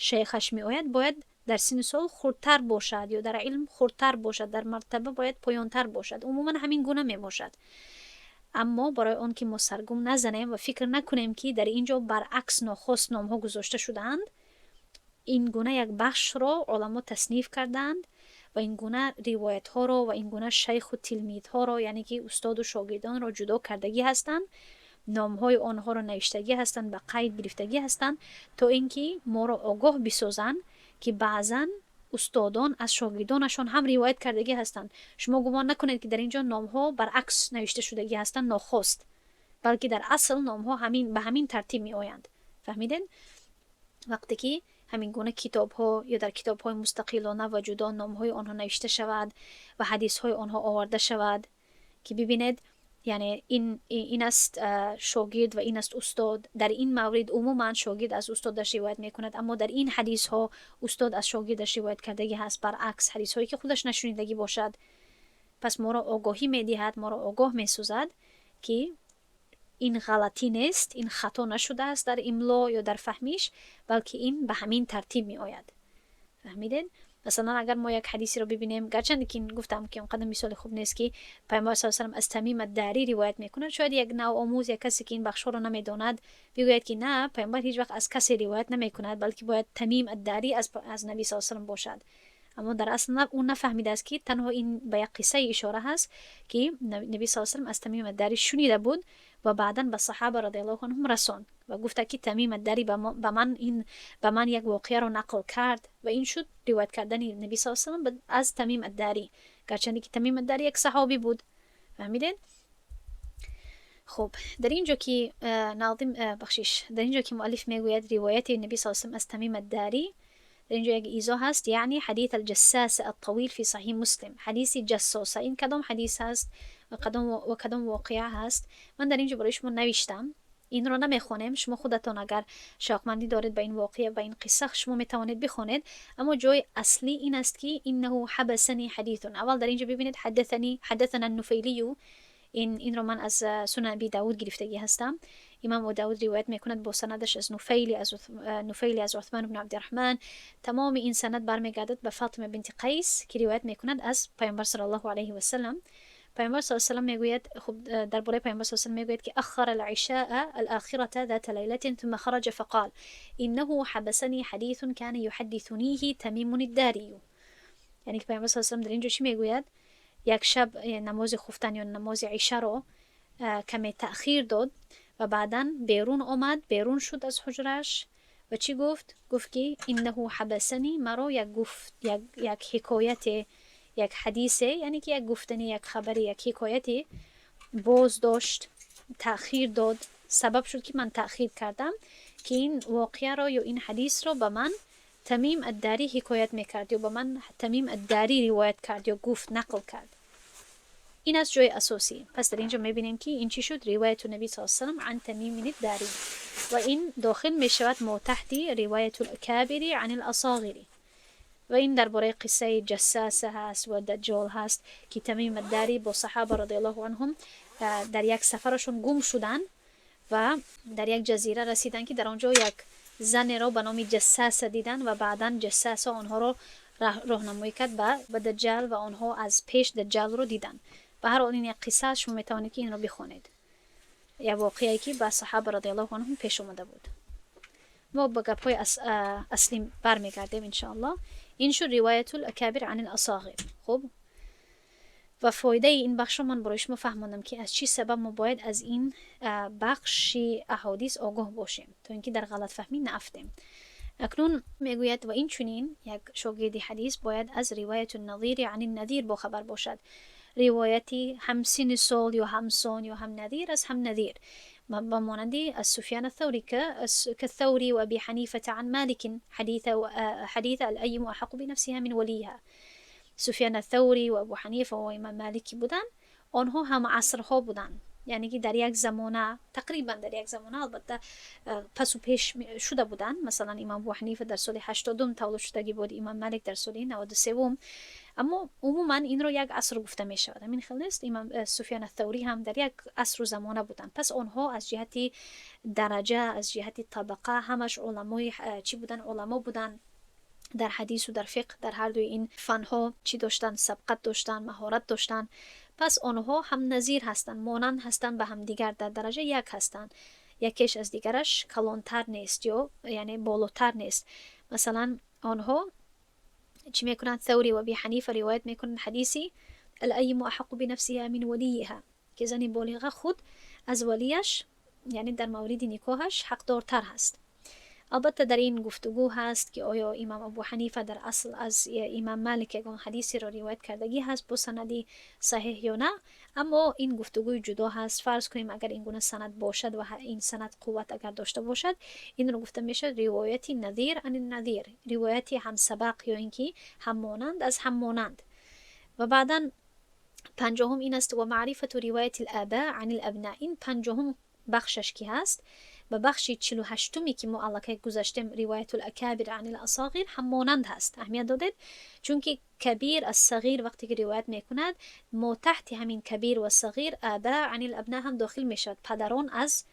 шайхаш меояд, бояд дар синну сол хурдтар бошад ё дар илм хурдтар бошад, дар мартаба бояд поёнтар бошад. Умуман, ҳамин гуна мебошад. Аммо барои он ки мо саргум назанем ва фикр накунем, ки дар ин ҷо баръакс нохост номҳо гузошта шудаанд, ин гуна як бахшро оламо тасниф кардаанд ва ин гуна ривоятҳоро ва ин гуна шайху тилмидҳоро, яъне ки устоду шогирдонро ҷудо кардагӣ ҳастанд, номҳои онҳоро навиштагӣ ҳастанд, ба қайд гирифтагӣ ҳастанд, то ин ки моро огоҳ бисозанд, ки баъзан устодон аз шогирдонашон ҳам ривоят кардагӣ ҳастанд. Шумо гумон накунед, ки дар ин ҷо номҳо баръакс навишта шудагӣ ҳастанд нохост, балки дар асл номҳо ҳамин ба ҳамин тартиб меоянд. Фаҳмидед? Вақте ки ҳамин гуна китобҳо ё дар китобҳои мустақилона ва ҷудо номҳои онҳо навишта шавад ва ҳадисҳои онҳо оварда шавад, ки бибинед, яъне ин аст шогирд ва ин аст устод. Дар ин маврид умуман шогирд аз устодаш ривоят мекунад, аммо дар ин ҳадисҳо устод аз шогирдаш ривоят кардагӣ ҳаст баръакс, ҳадисҳое ки худаш нашунидагӣ бошад. Пас моро огоҳӣ медиҳад, моро огоҳ месозад, ки Ин ғалатӣ нест, ин хато нашудааст дар имло ё дар фаҳмиш, балки ин ба ҳамин тартиб меояд. Фаҳмидед? Масалан, агар мо як ҳадисеро бибинем, гарчанде ки гуфтам ки он қадар мисоли хуб нест, ки Пайғамбар с салам аз Тамим ад-Дарӣ ривоят мекунад, шояд як навомӯз, як касе ки ин бахшҳоро намедонад, бигӯяд ки на, Пайғамбар ҳеҷ вақт аз касе ривоят намекунад, балки бояд Тамим ад-Дарӣ аз Наби с салам бошад. Аммо дар асл ӯ нафаҳмидааст, ки танҳо ин ба як қиссаи ишора ҳаст, ки Наби с салам аз Тамим ад-Дарӣ шунида буд ва баъдан ба саҳоба радиаллоҳу анҳум расонд ва гуфта ки Тамим ад-Дарӣ ба ман як воқеаро нақл кард. Ва ин шуд ривоят кардани Наби с салам аз Тамим ад-Дарӣ, гарчанде ки Тамим ад-Дарӣ як саҳобӣ буд. Фаҳмидед? Хуб, дар ин ҷо ки нозим, бахшиш, дар ин ҷо ки муаллиф мегӯяд ривояти Наби с салам аз Тамим ад-Дарӣ, дар ин ҷо як изо ҳаст: يعني حديث الجساسة الطويل في صحيح مسلم. ҳадиси ҷассоса, ин кадом ҳадис ҳаст ва кадом воқеа ҳаст? Ман дар ин ҷо барои шумо навиштам, инро намехонем. Шумо худатон агар шавқмандӣ доред ба ин воқеа, ба ин қисса, шумо метавонед бихонед. Аммо ҷои аслӣ ин аст, ки إنه حبسني حديث. Аввал дар ин ҷо бибинед: حدثني حدثنا النفيلي. Инро ман аз Сунан Аби Давуд гирифтагӣ ҳастам. Имам Абу Давуд ривоят мекунад бо санадаш аз Нуфайли аз Усман ибн Абдираҳман. Тамоми ин санад бармегардад ба Фатима бинти Қайс, ки ривоят мекунад аз Пайғамбар саллаллоҳу алайҳи васалам. Пайғамбар с салам мегӯяд, хуб, дар бораи Пайғамбар с салам мегӯяд, ки أخر العشاء الآخرة ذات ليلة ثم خرج فقال إنه حبسني حديث كان يحدثنيه تميم الداري. یعنی که پیامبر صلی الله در اینجا چی میگوید؟ یک شب نماز خفتن یا نماز عشا رو کمی تأخیر داد و بعدا بیرون آمد، بیرون شد از حجرش و چی گفت؟ گفت که إنه حبسني، مرا یک گفت یک حکایت، یک حدیثه، یعنی که یک گفتنی، یک خبری، یک حکایتی باز داشت، تأخیر داد، سبب شد که من تأخیر کردم، که این واقعه را یا این حدیث را به من تمیم الداری حکایت میکرد یا به من تمیم الداری روایت کرد یا گفت، نقل کرد. این از جای اساسی. پس در اینجا میبینیم که این چی شد؟ روایت نبی صلی الله علیه وسلم عن تمیم الداری. و این داخل میشود ما تحت رواية الأكابر عن الأصاغر. و این درباره قصه جساسه هست و دجال هست که تمیم الداری با صحابه رضی الله عنهم در یک سفرشون گم شدن و در یک جزیره رسیدن که در آنجا یک زن را به نام جساسه دیدن و بعدا جساسه آنها را راهنمایی کرد به دجال و آنها از پیش دجال رو دیدن. به هر حال این یک قصه است، شما میتوانید که این رو بخونید، یک واقعی که به صحابه رضی الله عنهم پیش آمده بود. ما به گپ‌های اصلی برمیگردیم انشاءالله. این شد رواية الأكابر عن الأصاغر. خب، و فایده این بخش رو من برای شما فهماندم که از چی سبب ما باید از این بخش احادیث آگاه باشیم تا اینکه در غلط فهمی نفتیم. اکنون میگوید و این چنین یک شاگرد حدیث باید از رواية النظير عن النظير با خبر باشد، روایتی همسن سال یا همسان یا هم نظیر از هم نظیر، به مانند از سفیان الثوري كالثوري وأبي حنيفة عن مالك حديث الأيم أحق بنفسها من وليها. سفیان الثوری و ابو حنیفه و امام مالکی بودن، آنها هم عصرها بودن، یعنی که در یک زمانه، تقریبا در یک زمانه، البته پس و پیش شده بودن. مثلا امام ابو حنیفه در سال 80 تولد شدگی بود، امام مالک در سال 93. اما عموما این رو یک عصر گفته می شود، همین خیلی نیست؟ امام سفیان الثوری هم در یک عصر و زمانه بودن. پس آنها از جهت درجه، از جهت طبقه، همش علمای چی بودن؟ علما بودن. در حدیث و در فقه، در هر دوی این فنها چی داشتن؟ سبقت داشتن، مهارت داشتن. پس آنها هم نظیر هستند، مانند هستند به همدیگر، در درجه یک هستند، یکیش از دیگرش کلانتر نیست یا یعنی بالاتر نیست. مثلا آنها چی میکنند؟ ثوری و ابی حنیفه روایت میکنند حدیثی الأيم أحق بنفسها من وليها، که زن بالغه خود از ولیش، یعنی در مورد نکاحش، حقدارتر هست. البته در این گفتگو هست که آیا امام ابو حنیفه در اصل از امام مالک یگان حدیثی را روایت کردگی هست با سندی صحیح یا نه. اما این گفتگوی جدا هست. فرض کنیم اگر این گونه سند باشد و این سند قوت اگر داشته باشد، این رو گفته میشه روایت نظير عن النظير، روایت هم سبق یا اینکه هم مانند از هم مانند. و بعدا پنجاهم این است: ومعرفة رواية الآباء عن الأبناء. این پنجاهم بخشش که هست. به بخش 48 که ما аллакай گذشتیم، رواية الأكابر عن الأصاغر، هم مانند هست. اهمیت دادید؟ چون که کبیر از صغیر وقتی که روایت میکند، ما تحت همین کبیر و صغیر آباء عن الأبناء هم داخل میشود، پدران از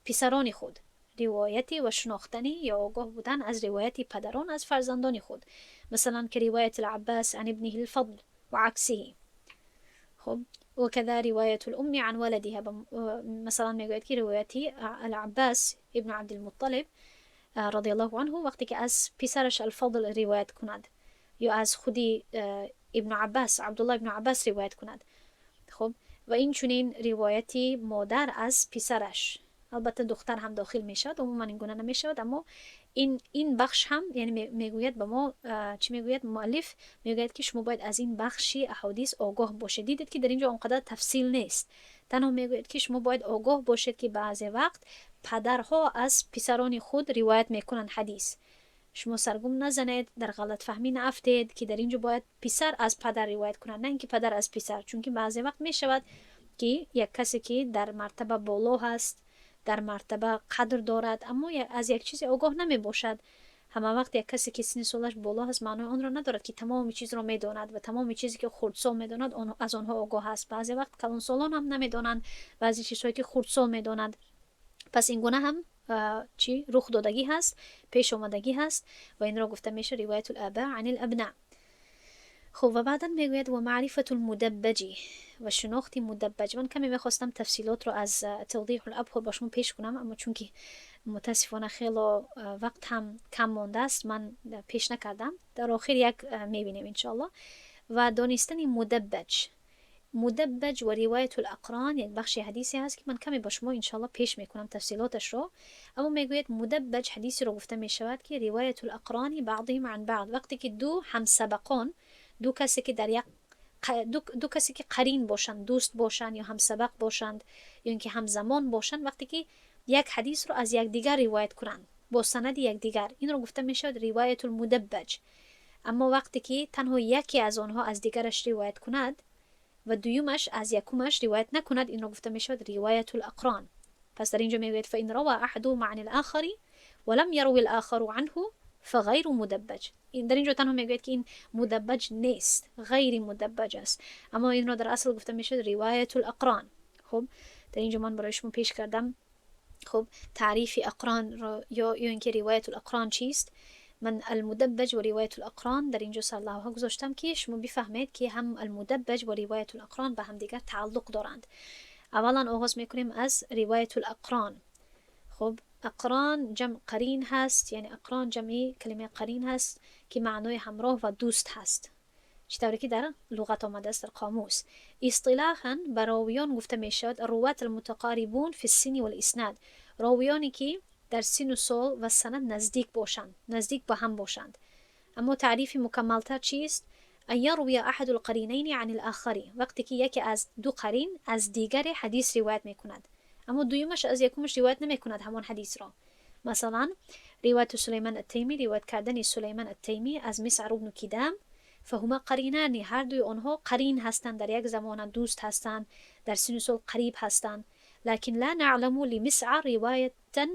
پسران خود، روایتی و شناختنی یا آگاه بودن از روایت پدران از فرزندان خود، مثلا كرواية العباس عن ابنه الفضل وعكسه. خب، وكذا رواية الأم عن ولدها. مثلا میگوید که روایت العباس ابن عبد المطلب رضي الله عنه وقتی که از پسرش الفضل روایت کند یا از خودی ابن عباس، عبدالله ابن عباس روایت کند. خب، و این چنین روایتی مادر از پسرش، البته دختر هم داخل میشود، عموما این گونه نمیشود، اما این بخش هم یعنی میگوید به ما چی میگوید؟ مؤلف میگوید که شما باید از این بخشی احادیث آگاه باشید. دیدید که در اینجا اونقدر تفصیل نیست، تنها میگوید که شما باید آگاه باشید که بعضی وقت پدرها از پسران خود روایت میکنند حدیث. شما سرگم نزنید، در غلط فهمی نافتید که در اینجا باید پسر از پدر روایت کند، نه اینکه پدر از پسر، چون که بعضی وقت میشود که یک کسی که در مرتبه بالا هست، در مرتبه قدر دارد، اما از یک چیز آگاه نمی باشد. همه وقت یک کسی که سن سالش بالا هست معنای آن را ندارد که تمام چیز را میداند و تمام چیزی که خردسال میداند از آنها آگاه است. بعضی وقت کلانسالان هم نمیدانند بعضی چیزهایی که خردسال میدانند. پس این گونه هم چی رخ دادگی هست، پیش آمدگی هست و این را گفته میشه رواية الآباء عن الأبناء. خب، و بعدا میگوید ومعرفة المدبج، و شناخت مدبج. من کمی میخواستم تفصیلات رو از توضیح الابحر با شما پیش کنم، اما چون که متاسفانه خیلی وقت هم کم مانده است، من پیش نکردم. در آخر یک میبینیم انشالله. و دانستن مدبج، مدبج و رواية الأقران یک بخش حدیثی هست که من کمی با شما انشالله پیش میکنم تفصیلاتش رو. اما میگوید مدبج حدیثی رو گفته میشود که رواية الأقران بعضهم عن بعض، وقتی که دو همسبقان، دو کسی که در یک دو کسی که قرین باشند، دوست باشند یا همسبق باشند یا اینکه همزمان باشند، وقتی که یک حدیث رو از یکدیگر روایت کنند با سند یکدیگر، این رو گفته میشود رواية المدبج. اما وقتی که تنها یکی از آنها از دیگرش روایت کند و دویمش از یکمش روایت نکند، این رو گفته میشود رواية الأقران. پس در اینجا میگوید فإن روى أحدهما عن الآخر ولم يروي الآخر عنه فغير مدبج. این در اینجا تنها میگوید که این مدبج نیست، غیر مدبج است، اما این رو در اصل گفته میشه رواية الأقران. خب، در اینجا من برای شما پیش کردم. خب، تعریف اقران رو یا اینکه رواية الأقران چیست. من المدبج و رواية الأقران در اینجا سرلوحه گذاشتم که شما بفهمید که هم المدبج و رواية الأقران به هم دیگر تعلق دارند. اولا آغاز میکنیم از رواية الأقران. خب، اقران جمع قرین هست، یعنی اقران جمعی کلمه قرین هست که معنای همراه و دوست هست، چطوری که در لغت آمده است، در قاموس. اصطلاحا به راویان گفته می شود الرواة المتقاربون في السن والإسناد، راویانی که در سن و سال و سند نزدیک باشند، نزدیک به هم باشند. اما تعریف مکملتر چیست؟ ان يروي أحد القرینین عن الآخر، وقتی که یکی از دو قرین از دیگر حدیث روایت میکند، اما دویمش از یکمش روایت نمیکند همان حدیث را. مثلا رواية سليمان التيمي، روایت کردن سلیمان التیمی از مسعر بن کدام، فهما قرینان، هر دوی آنها قرین هستند، در یک زمان دوست هستند، در سن سال قریب هستند. لكن لا نعلم لمسعر رواية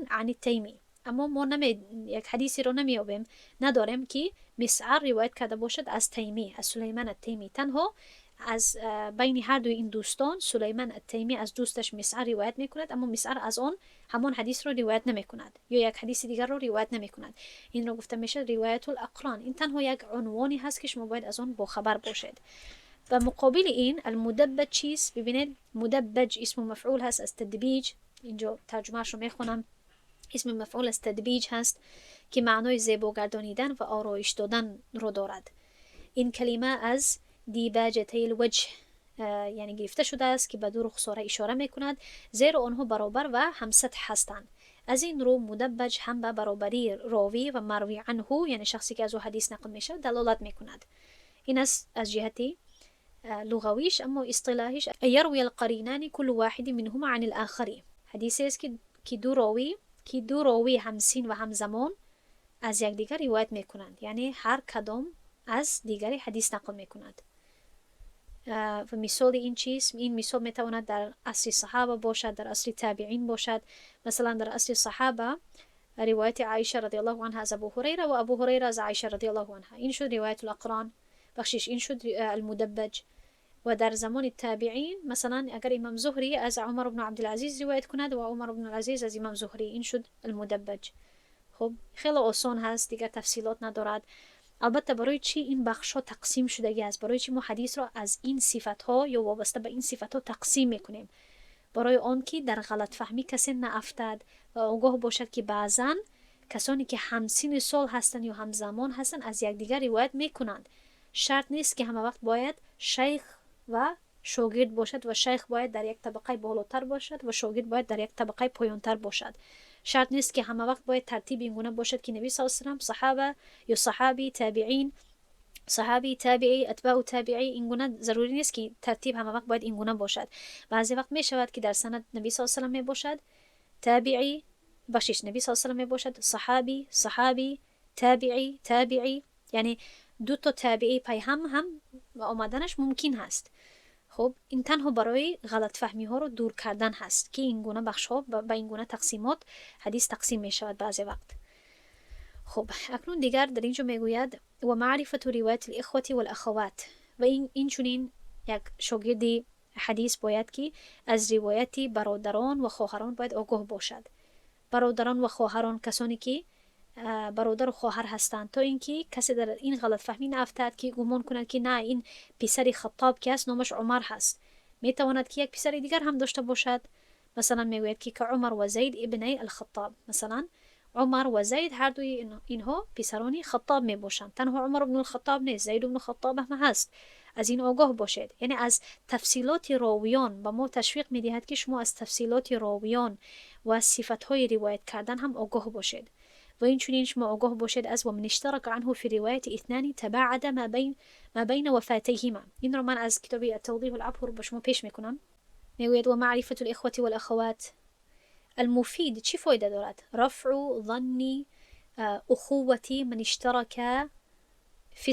عن التيمي، اما ما یک حدیثی رو نمیابیم، نداریم که مسعر روایت کرده باشد از تیمی، از سلیمان التیمی. تنها از بین هر دوی این دوستان سلیمان التیمی از دوستش مسعر روایت میکند، اما مسعر از آن همان حدیث رو روایت نمیکند یا یک حدیث دیگر رو روایت نمیکند. این رو گفته میشه رواية الأقران. این تنها یک عنوانی هست که شما باید از آن باخبر باشید. و مقابل این المدبج چیست؟ ببینید، مدبج اسم مفعول هست از تدبیج. اینجا ترجمهش رو میخونم. اسم مفعول از تدبیج هست که معنای زیبا گردانیدن و آرایش دادن رو دارد. این کلمه از دیباجتی الوجه یعنی گرفته شده است که به دو رخساره اشاره میکند، زیرا آنها برابر و همسطح هستند. از این رو مدبج هم به برابری راوی و مروی عنه، یعنی شخصی که از او حدیث نقل میشه، دلالت میکند. این است از جهتی لغویش. اما اصطلاحیش يروي القرینان كل واحد منهما عن الآخر، حدیثی است که دو راوی هم سین و هم زمان از یکدیگر روایت میکنند، یعنی هر کدام از دیگری حدیث نقل میکند. و مثال این چیز، این مثال میتواند در عصر صحابه باشد، در عصر تابعین باشد. مثلا در عصر صحابه روایت عایشه رضی الله عنها از ابو هریره و ابو هریره از عایشه رضی الله عنها، این شد روایت الاقران، بخشش، این شد المدبج. و در زمان تابعین مثلا اگر امام زهری از عمر بن عبدالعزیز روایت کند و عمر بن العزیز از امام زهری، این شد المدبج. خب، خیلی آسان هست، دیگر تفصیلات ندارد. البته برای چی این بخش ها تقسیم شدگی است؟ برای چی ما حدیث را از این صفت ها یا وابسته به این صفت ها تقسیم میکنیم؟ برای آن که در غلط فهمی کسی نافتد و آگاه باشد که بعضا کسانی که همسین سال هستند یا همزمان هستند از یکدیگر روایت میکنند. شرط نیست که همه وقت باید شیخ و شاگرد باشد و شیخ باید در یک طبقه بالاتر باشد و شاگرد باید در یک طبقه پایانتر باشد. شرط نیست که همه وقت باید ترتیب این گونه باشد که نبی صلی الله علیه و صحابه یا صحابی، تابعین، صحابی، تابعی، اتباع تابعی. این گونه ضروری نیست که ترتیب همه وقت باید این گونه باشد. بعضی وقت می شود که در سند نبی صلی الله علیه و می باشد، تابعی، بخشش، نبی صلی الله علیه و می باشد، صحابی، صحابی، تابعی، تابعی، یعنی دو تا تابعی پی هم هم آمدنش ممکن هست. خب، این تنها برای غلط فهمی ها رو دور کردن هست که این گونه بخش ها به این گونه تقسیمات حدیث تقسیم می شود بعضی وقت. خب، اکنون دیگر در اینجا میگوید و معرفة روایت الاخوة والاخوات. و این چنین یک شاگردی حدیث باید که از روایت برادران و خواهران باید آگاه باشد. برادران و خواهران، کسانی که برادر و خواهر هستند، تا اینکه کسی در این غلط فهمی نیفتد که گمان کند که نه، این پسر خطاب که است نامش عمر هست. میتواند که یک پسر دیگر هم داشته باشد. مثلا میگوید که كعمر وزيد ابني الخطاب. مثلا عمر و زید هر دوی اینها پسرانی خطاب می باشند. تنها عمر بن الخطاب نیست، زید بن خطاب هم هست. از این آگاه باشید. یعنی از تفصیلات راویان به ما تشویق میدهد که شما از تفصیلات راویان و صفتهای روایت کردن هم آگاه باشید. و این چنین شما آگاه باشید از ومن اشترك عنه في رواية اثنان تباعد ما بين وفاتيهما. این رو من از کتاب التوضیح الابهر به شما پیش میکنم. میگوید و معرفة الاخوة والاخوات. المفید چی فایده دارد؟ رفع ظن اخوة من اشترك في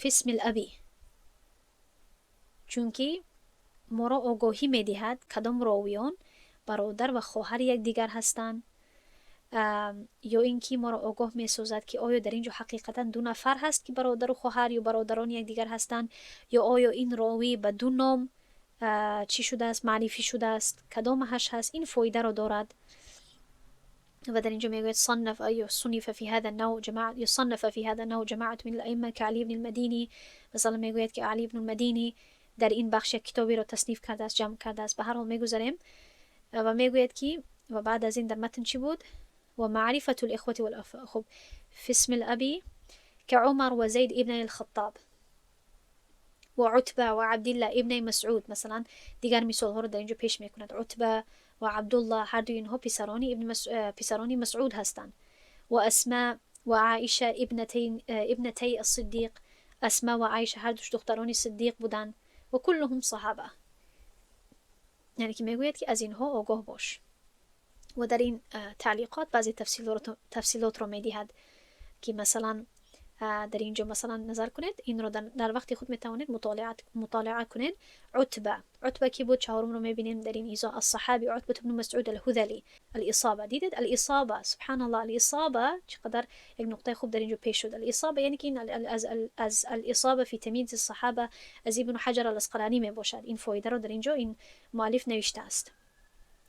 اسم الأب، چونکی ما را آگاهی میدهد کدام راویان برادر و خواهر یکدیگر هستند، یا اینکه ما را آگاه میسازد که آیا در اینجا حقیقتا دو نفر هست که برادر و خواهر یا برادران یکدیگر هستند، یا آیا این راوی به دو نام چی شده است، معرفی شده است، کدامش هست. این فایده را دارد. و در اینجا میگوید صنف أي صنف في هذا النوع جماعة يصنف في هذا النوع جماعة من الأئمة كعلي بن المديني. مثلا میگوید که علی بن المدینی در این بخش یک کتابی را تصنیف کرده است، جمع کرده است. به هر حال میگذریم و میگوید که و بعد از این در متن چی بود؟ و معرفة الإخوة خب، في اسم الأب كعمر وزيد ابن الخطاب وعتبة وعبد الله ابن مسعود. مثلا دیگر مثال ها رو در اینجا پیش میکند. عتبه و عبدالله هر دوی اینها پسرانی مسعود هستند. و اسماء و عایشه ابنتي الصدیق. اسماء و عایشه هر دوش دخترانی صدیق بودند و كلهم صحابه. یعنی که میگوید که از اینها آگاه باش. و در این تعلیقات بعضی تفصیلات رو میدهد که مثلا در اینجا مثلا نظر کنید، این رو در وقتی خود میتوانید مطالعه کنید. عتبه، عتبه کی بود؟ چهارم رو میبینیم در این ایزا. الصحابي عتبة بن مسعود الهذلي. الاصابه، دیدید؟ الاصابه، سبحان الله، الاصابه چقدر یک نقطه خوب در اینجا پیش شد. الاصابه یعنی که این از الاصابه في تمييز الصحابه از ابن حجر العسقلانی می باشد. این فایده رو در اینجا این مؤلف نوشته است،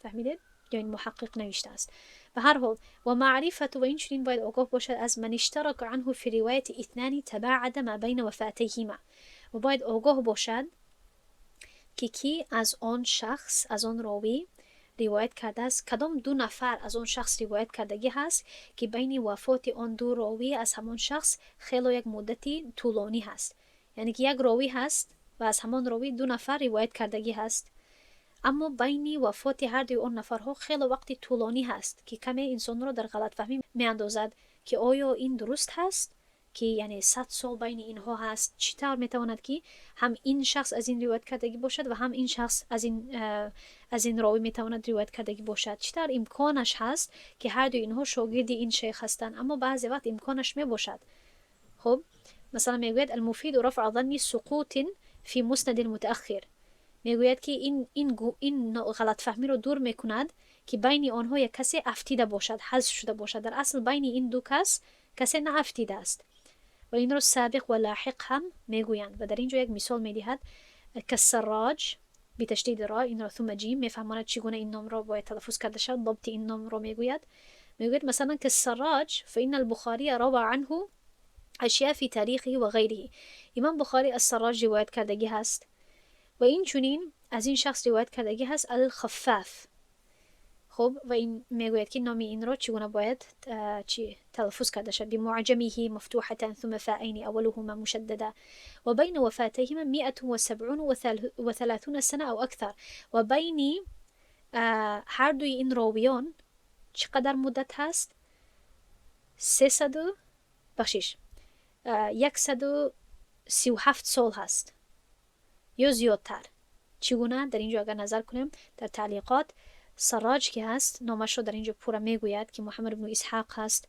فهمیدید؟ یا این محقق نوشته است. به هر حال و معرفة و این چنین باید آگاه باشد از من اشترك عنه في رواية اثنان تباعد ما بين وفاتيهما. و باید آگاه باشد که کی از آن شخص، از آن راوی روایت کرده است، کدام دو نفر از آن شخص روایت کردگی هست که بین وفات آن دو راوی از همان شخص خیلی یک مدتی طولانی هست. یعنی که یک راوی هست و از همان راوی دو نفر روایت کردگی هست، اما بین وفات هر دوی آن نفرها خیلی وقت طولانی هست که کمی انسان را در غلط فهمی میاندازد که آیا این درست هست که یعنی 100 سال بین اینها هست، چطور میتواند که هم این شخص از این روایت کردگی باشد و هم این شخص از این راوی میتواند روایت کردگی باشد؟ چطور امکانش هست که هر دو اینها شاگرد این شیخ هستند؟ اما بعضی وقت امکانش می باشد. خب، مثلا میگوید المفید رفع ظن سقوط في مسند المتأخر. Мегӯяд, ки ин ғалатфаҳмиро дур мекунад, ки байни онҳо як касе афтида бошад, ҳазф шуда бошад. Дар асл байни ин ду кас касе наафтидааст ва инро собиқ ва лоҳиқ ҳам мегӯянд. Ва дар ин ҷо як мисол медиҳад: كالسراج بتشديد الراء. инро ثم جيم мефаҳмонад, чӣ гуна ин номро бояд талаффуз карда шавад. Добти ин номро мегӯяд. Масалан, كالسراج فإن البخاري روى عنه أشياء في تاريخه وغيره. Имом Бухорӣ аз Сароҷ ривоят кардагӣ ҳаст ва инчунин аз ин шахс ривоят кардагӣ ҳаст Алхаффаф. Хуб, ва ин мегӯяд, ки номи инро чӣ гуна бояд чӣ талаффуз карда шавад: بمعجمه مفتوحة ثم فاءين أولهما مشددة. وبين وفاتيهما 137 سنة أو أكثر. و байни ҳардуи ин ровиён чӣ қадар муддат ҳаст? Сесаду, бахшиш, 137 сол ҳаст ё зиёдтар. Чӣ гуна? Дар ин ҷо агар назар кунем, дар таълиқот, Сароҷ ки ҳаст, номашро дар ин ҷо пурра мегӯяд, ки Муҳаммад ибну Исҳоқ ҳаст,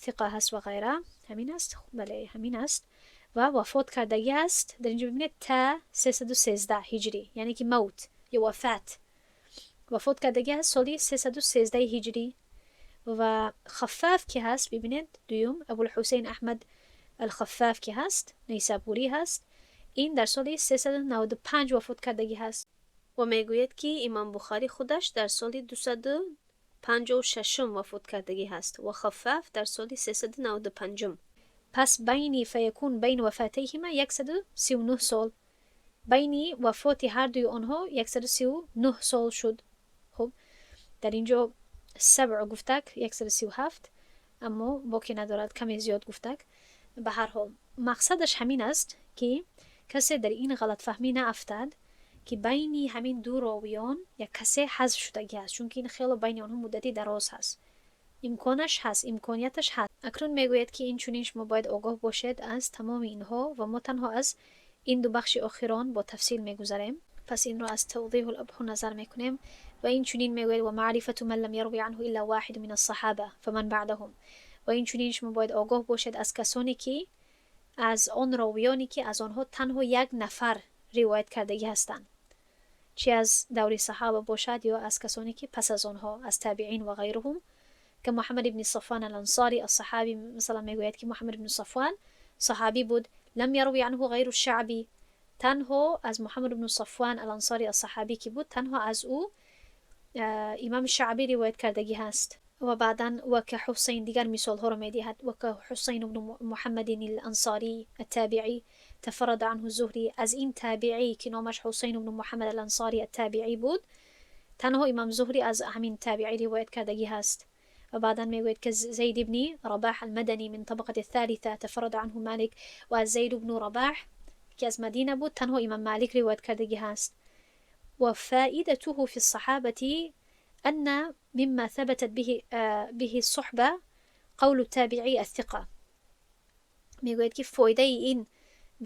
ثقة ҳаст ва ғайра. Ҳамин аст, бале, ҳамин аст. Ва вафот кардагӣ ҳаст, дар ин ҷо бибинед, та 313 ҳиҷрӣ, яъне ки мавт ё вафат, вафот кардагӣ ҳаст соли 313 ҳиҷрӣ. Ва Хаффаф ки ҳаст, бибинед, дуюм Абулҳусейн Аҳмад Алхаффаф ки ҳаст, Нейсабурӣ ҳаст, ин дар соли 395 вафот кардагӣ ҳаст. Ва мегӯяд, ки Имом Бухорӣ худаш дар соли 256-ум вафот кардагӣ ҳаст ва Хаффаф дар соли 395-ум. Пас байни فيكون بين وفاتيهما 139 сол. Байни вафоти ҳардуи онҳо 139 сол шуд. Хуб, дар ин ҷо сабъ гуфтак, 137, аммо боке надорад, каме зиёд гуфтак. Ба ҳар ҳол, мақсадаш ҳамин аст, ки касе дар ин ғалатфаҳмӣ наафтад, ки байни ҳамин ду ровиён як касе ҳазф шудагӣ ҳаст, чунки ин хело байни онҳо муддати дароз ҳаст, имконаш ҳаст, имконияташ ҳаст. Акнун мегӯяд, ки инчунин шумо бояд огоҳ бошед аз тамоми инҳо ва мо танҳо аз ин ду бахши охирон бо тафсил мегузарем. Пас инро аз توضيح الأبحر назар мекунем. Ва инчунин мегӯяд: ومعرفة من لم يرو عنه إلا واحد من الصحابة فمن بعدهم. Ва инчунин шумо бояд огоҳ бошед аз касоне ки, аз он ровиёне ки аз онҳо танҳо як нафар ривоят кардагӣ ҳастанд, чи аз даври саҳоба бошад ё аз касоне ки пас аз онҳо, аз табиин ва ғайруҳум. كمحمد بن صفوان الأنصاري الصحابي. Масалан, мегӯяд, ки Муҳаммад ибни Сафван саҳобӣ буд. لم يرو عنه غير الشعبي. Танҳо аз Муҳаммад ибну Сафван Алансори асаҳобӣ ки буд, танҳо аз ӯ имам Шаъбӣ ривоят кардагӣ ҳаст. Ва баъдан وكحسين, дигар мисолҳоро медиҳад: وكحسين بن محمد الأنصاري التابعي تفرد عنه الزهري. Аз ин табиӣ, ки номаш Ҳусайн бну Муҳаммад Алансори аттабиӣ буд, танҳо имам Зуҳрӣ аз ҳамин табиӣ ривоят кардагӣ ҳаст. Ва баъдан мегӯяд: كزيد بن رباح المدني من طبقة الثالثة تفرد عنه مالك. Ва аз Зайд бну Рабаҳ, ки аз Мадина буд, танҳо имам Малик ривоят кардагӣ ҳаст. وفائدته في الصحابة أن مما ثبتت به الصحبة قول التابعي الثقة. Мегӯяд, ки фоидаи ин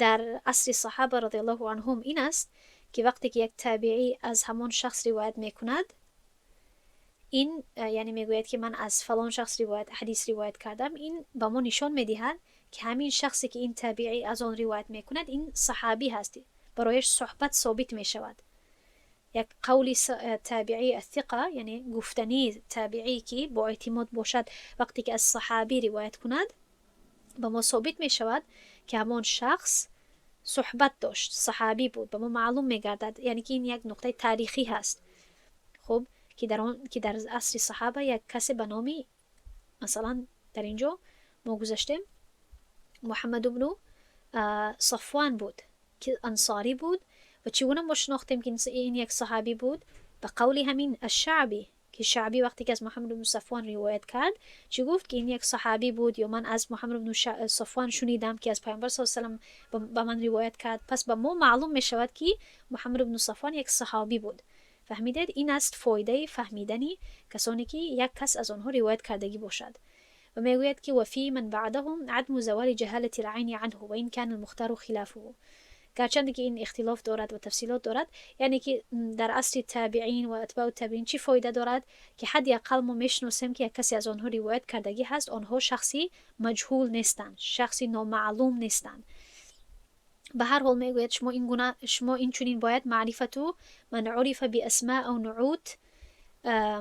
дар асри саҳоба رضي الله عنهم ин аст, ки вақте ки як табиӣ аз ҳамон шахс ривоят мекунад, ин яъне мегӯяд, ки ман аз фалон шахс ривоят, ҳадис ривоят кардам, ин ба мо нишон медиҳад, ки ҳамин шахсе, ки ин табиӣ аз он ривоят мекунад, ин саҳобӣ ҳаст, барояш суҳбат собит мешавад. Як қавли табиӣ الثقة, яъне гуфтании табиӣ, ки бо эътимод бошад, вақте ки аз саҳобӣ ривоят кунад, ба мо собит мешавад, ки ҳамон шахс суҳбат дошт, саҳобӣ буд, ба мо маълум мегардад, яъне ки ин як нуқтаи таърихӣ ҳаст. Хуб, ки дар он ки дар асри саҳоба як касе ба номи, масалан, дар ин ҷо мо гузаштем, Муҳаммад бну Сафван буд, ки ансорӣ буд. Ва чӣ гуна мо шинохтем, ки ин як саҳобӣ буд? Ба қавли ҳамин Ашшаъбӣ, ки Шаъбӣ вақте ки аз Муҳаммад бну Сафван ривоят кард, чӣ гуфт? Ки ин як саҳобӣ буд ё ман аз Муҳаммад бну Сафван шунидам, ки аз Паёмбар с салам ба ман ривоят кард. Пас ба мо маълум мешавад, ки Муҳаммад бну Сафван як саҳобӣ буд. Фаҳмидед? Ин аст фоидаи фаҳмидани касоне, ки як кас аз онҳо ривоят кардагӣ бошад. Ва мегӯяд, ки وفي من بعدهم عدم زوال جهالة العين عنه وإن كان المختار خلافه. Гарчанде ки ин ихтилоф дорад ва тафсилот дорад. Яъне ки дар асри табиин ва атбаъу табиин чӣ фоида дорад? Ки ҳадди ақал мо мешиносем, ки як касе аз онҳо ривоят кардагӣ ҳаст, онҳо шахси маҷҳул нестанд, шахси номаълум нестанд. Ба ҳар ҳол, мегӯяд, шумо ин гуна, шумо инчунин бояд معرفة من عرف بأسماء أو نعوت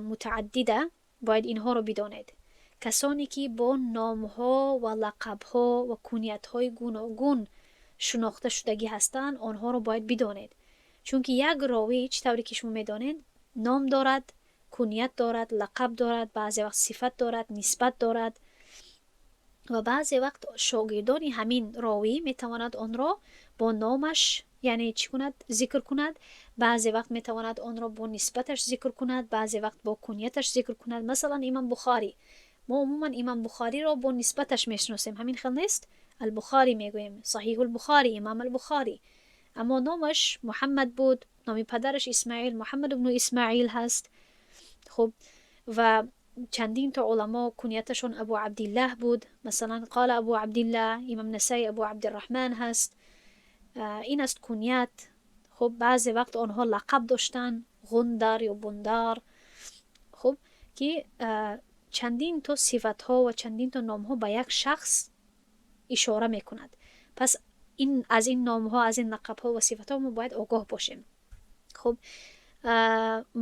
متعددة, бояд инҳоро бидонед, касоне ки бо номҳо ва лақабҳо ва куниятҳои гуногун шинохта шудагӣ ҳастанд, онҳоро бояд бидонед, чунки як ровӣ, чӣ тавре ки шумо медонед, ном дорад, куният дорад, лақаб дорад, баъзе вақт сифат дорад, нисбат дорад ва баъзе вақт шогирдони ҳамин ровӣ метавонад онро бо номаш, яъне чӣ кунад, зикр кунад, баъзе вақт метавонад онро бо нисбаташ зикр кунад, баъзе вақт бо кунияташ зикр кунад. Масалан, Имам Бухарӣ. Мо умуман Имам Бухариро бо нисбаташ мешиносем, ҳамин хел нест? Албухарӣ мегӯем, Саҳиҳулбухарӣ, Имам Албухарӣ. Аммо номаш Муҳаммад буд, номи падараш Исмаил, Муҳаммад ибну Исмаил ҳаст. Хуб, ва чандин то уламо кунияташон Абу Абдиллаҳ буд. Масалан, قال أبو عبد الله, Имам Насаи Абу Абдирраҳман ҳаст. Ин аст куният. Хуб, баъзе вақт онҳо лақаб доштанд, Ғундар ё Бундар. Хуб, ки чандин то сифатҳо ва чандин то номҳо ба як шахс ишора мекунад. Пас ин аз ин номҳо, аз ин лақабҳо ва сифатҳо мо бояд огоҳ бошем. Хуб,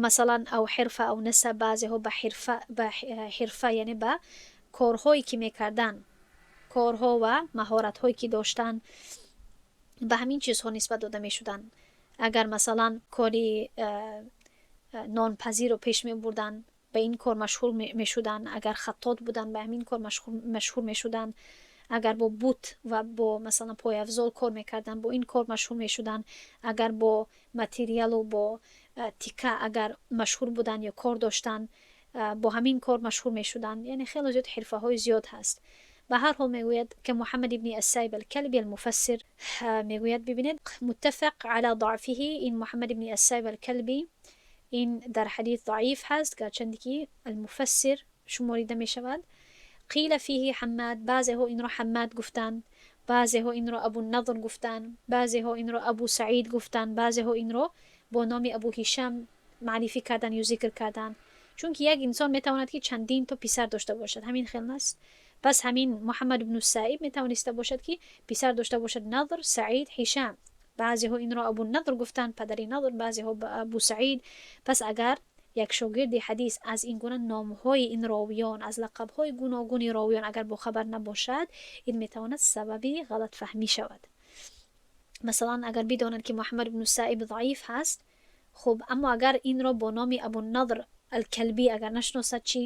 масалан, أو حرفة أو نسب, баъзеҳо ба ҳирфа, яъне ба корҳое ки мекарданд, корҳо ва маҳоратҳое ки доштанд, ба ҳамин чизҳо нисбат дода мешуданд. Агар, масалан, кори нонпазиро пеш мебурданд, ба ин кор машҳур мешуданд. Агар хаттот буданд, ба ҳамин кор машҳур мешуданд. Агар бо бут ва бо, масалан, пойафзол кор мекарданд, бо ин кор машҳур мешуданд. Агар бо материалу бо тика агар машҳур буданд ё кор доштанд, бо ҳамин кор машҳур мешуданд. Яъне хеле зиёд ҳирфаҳои зиёд ҳаст. Ба ҳар ҳол, мегӯяд, كمحمد بن السائب الكلبي المفسر. Мегӯяд, бибинед, متفق على ضعفه. Ин Муҳаммад ибни Ассаиб Алкалбӣ, ин дар ҳадис заиф ҳаст, гарчанде ки المفسر шуморида мешавад. قيل فيه حماد, баъзеҳо инро Ҳаммад гуфтанд, баъзеҳо инро Абу Надр гуфтанд, баъзеҳо инро Абу Саид гуфтанд, баъзеҳо инро бо номи Абу Ҳишам маърифӣ карданд ё зикр карданд, чунки як инсон метавонад ки чандин то писар дошта бошад, ҳамин хел наст? Пас ҳамин Муҳаммад ибну Саиб метавониста бошад ки писар дошта бошад: Надр, Саид, Ҳишам. Баъзеҳо инро Абу Надр гуфтанд, падари Надр, баъзеҳо Абу Саид. Пас агар як шогирди ҳадис аз ин гуна номҳои ин ровиён, аз лақабҳои гуногуни ровиён агар бохабар набошад, ин метавонад сабаби ғалатфаҳмӣ шавад. Масалан, агар бидонад ки Муҳаммад ибну Саиб заиф ҳаст, хуб, аммо агар инро бо номи Абу Надр Алкалбӣ агар нашиносад чӣ?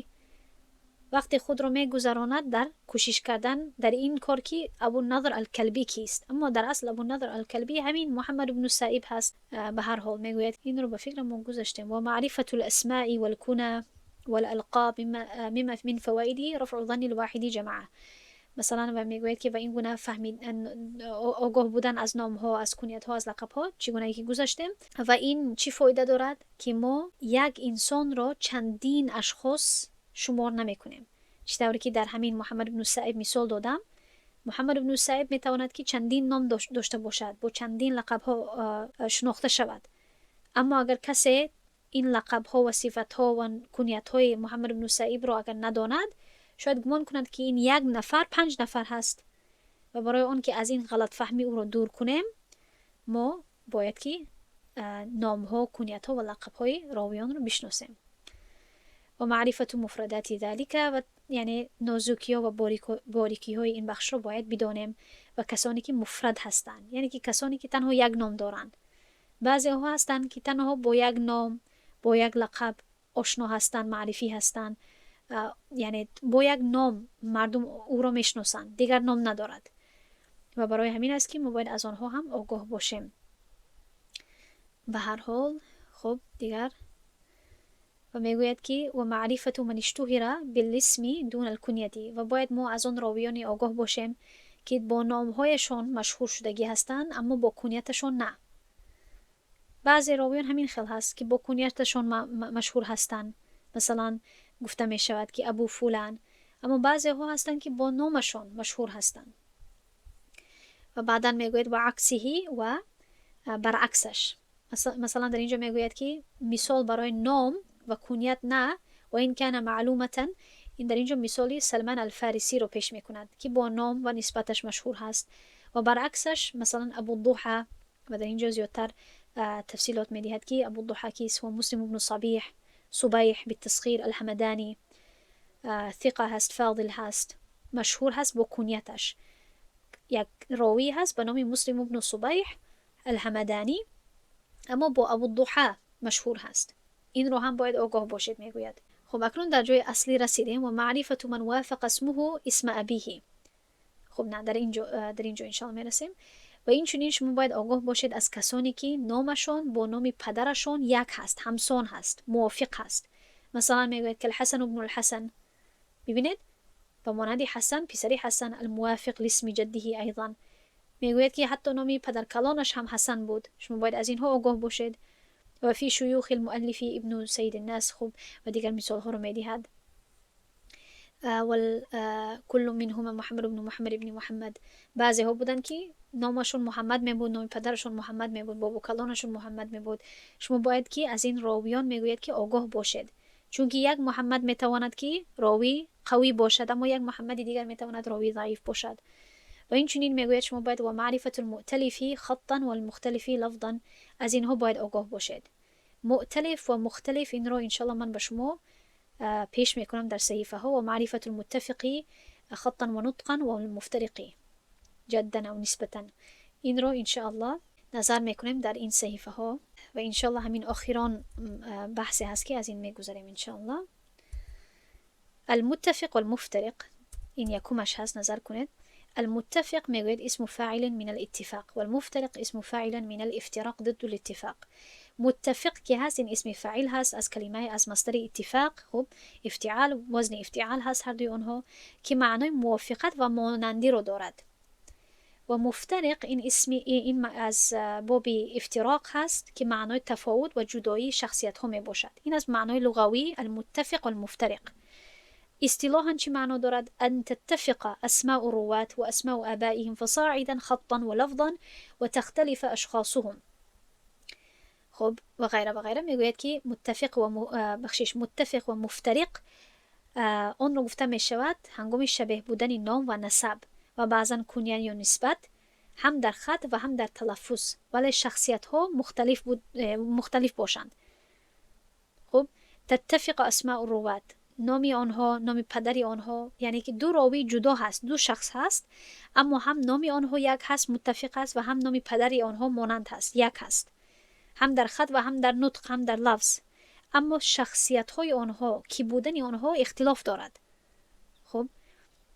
Вақте худро мегузаронад дар кӯшиш кардан дар ин кор ки Абу Надр Алкалбӣ кист, аммо дар асл Абу Надр Алкалбӣ ҳамин Муҳаммад ибну Саиб ҳаст. Ба ҳар ҳол, мегӯяд, инро ба фикрам мо гузаштем. ومعرفة الأسماء والكنى والألقاب مما من فوائده رفع ظن الواحد جماعة. Масалан, ва мегӯяд ки ва ин гуна фаҳми огоҳ будан аз номҳо, аз куниятҳо, аз лақабҳо, чӣ гунае ки гузаштем, ва ин чӣ фоида дорад? Ки мо як инсонро чандин ашхос шумор намекунем. Чӣ тавре ки дар ҳамин Муҳаммад ибну Саиб мисол додам, Муҳаммад ибну Саиб метавонад ки чандин ном дошта бошад, бо чандин лақабҳо шинохта шавад. Аммо агар касе ин лақабҳо ва сифатҳо ва куниятҳои Муҳаммад ибну Саибро агар надонад, шояд гумон кунад ки ин як нафар панҷ нафар ҳаст. Ва барои он ки аз ин ғалатфаҳмӣ ӯро дур кунем, мо бояд ки номҳо, куниятҳо ва лақабҳои ровиёнро бишносем. ومعرفة مفردات ذلك ва яъне нозукиҳо ва борикиҳои ин бахшро бояд бидонем. Ва касоне ки муфрад ҳастанд, яъне ки касоне ки танҳо як ном доранд. Баъзеҳо ҳастанд ки танҳо бо як ном, бо як лақаб ошно ҳастанд, маърифӣ ҳастанд, яъне бо як ном мардум ӯро мешиносанд, дигар ном надорад. Ва барои ҳамин аст ки мо бояд аз онҳо ҳам огоҳ бошем. Ба ҳар ҳол, хуб, дигар ва мегӯяд ки ومعرفة من اشتهر بالاسم دون الكنية. Ва бояд мо аз он ровиёне огоҳ бошем ки бо номҳояшон машҳур шудагӣ ҳастанд, аммо бо кунияташон на. Баъзе ровиён ҳамин хел ҳаст ки бо кунияташон машҳур ҳастанд, масалан, гуфта мешавад ки Абу Фулан, аммо баъзеҳо ҳастанд ки бо номашон машҳур ҳастанд. Ва баъдан мегӯяд وعكسه, ва баръаксаш. Масалан, дар ин ҷо мегӯяд ки мисол барои ном ва куният на, وإن كان معلومة. ин дар инҷо мисоли Салман Алфарисиро пеш мекунад, ки бо ном ва нисбаташ машҳур ҳаст, ва баръаксаш, масалан, Абуддуҳа. Ва дар инҷо зиёдтар тафсилот медиҳад, ки Абуддуҳа кист. Ҳува Муслим ибну Сабиҳ, Субайҳ битасғир, Алҳамадани, ثقة هست، فاضل هست، مشهور هست با کنیتش. یک راوی هست به نام مسلم ابن صبیح الحمدانی، اما با ابوالضحی مشهور هست. این رو هم باید آگاه باشید، میگوید. خب، اکنون در جای اصلی رسیدیم. و معرفة من وافق اسمه اسم أبيه. خب نه، در اینجا انشاءالله میرسیم. و این چنین شما باید آگاه باشید از کسانی که نامشان با نام پدرشان یک هست، همسان هست، موافق هست. مثلا میگوید که الحسن ابن الحسن، ببینید، به مانند حسن پسری حسن، الموافق لاسم جده أيضا. میگوید که حتی نام پدر کلانش هم حسن بود. شما باید از اینها آگاه باشید. و في شيوخ المؤلف ابن سيد الناس. خب، و دیگر مثال ها رو میدهد. كل منهما محمد بن محمد ابن محمد. بعضی ها بودن که نامشون محمد می بود، نام پدرشون محمد می بود، بابا کلانشون محمد می بود. شما باید که از این راویان، میگوید که، آگاه باشید، چون که یک محمد میتواند که راوی قوی باشد، اما یک محمد دیگر میتواند راوی ضعیف باشد. و این چنین میگوید شما باید و معرفة المؤتلف خطا والمختلف لفظا، از اینها باید آگاه باشید، مؤتلف و مختلف. این رو انشالله من به شما پیش میکنم در صحیفه ها. و معرفة المتفق خطا و نطقا و المفترق جدا او نسبتا. این رو انشاءالله نظر میکنیم در این صحیفه ها و انشاءالله همین آخران بحثی هست که از این میگذریم انشاءالله. المتفق والمفترق، این یکمش هست. نظر کنید، المتفق میگوید اسم فاعل من الاتفاق والمفترق اسم فاعل من الافتراق، ضد الاتفاق. متفق که هست، این اسم فاعل هست از کلمه، از مصدر اتفاق. خب، افتعال، وزن افتعال هست هر دوی آنها، که معنای موافقت و مانندی رو دارد. و مفترق، این اسم، این از باب افتراق هست که معنای تفاوت و جدایی شخصیت ها می باشد. این از معنای لغوی المتفق و المفترق. اصطلاحا چی معنا دارد؟ أن تتفق أسماء الرواة وأسماء آبائهم فصاعدا خطا ولفظا وتختلف أشخاصهم. خب، و غیره و غیره. میگوید که متفق و بخشش، متفق و مفترق آن رو گفته می شود هنگام شبیه بودن نام و نسب و بعضا کنیه یا نسبت، هم در خط و هم در تلفظ، ولی شخصیت ها مختلف, بود، مختلف باشند. خب، تتفق أسماء الرواة، نامی آنها، نام پدری آنها، یعنی که دو راوی جدا هست، دو شخص هست، اما هم نام آنها یک هست، متفق است، و هم نام پدری آنها مانند هست، یک هست، هم در خط و هم در نطق، هم در لفظ، اما شخصیت های آنها، کی بودن آنها اختلاف دارد. خب،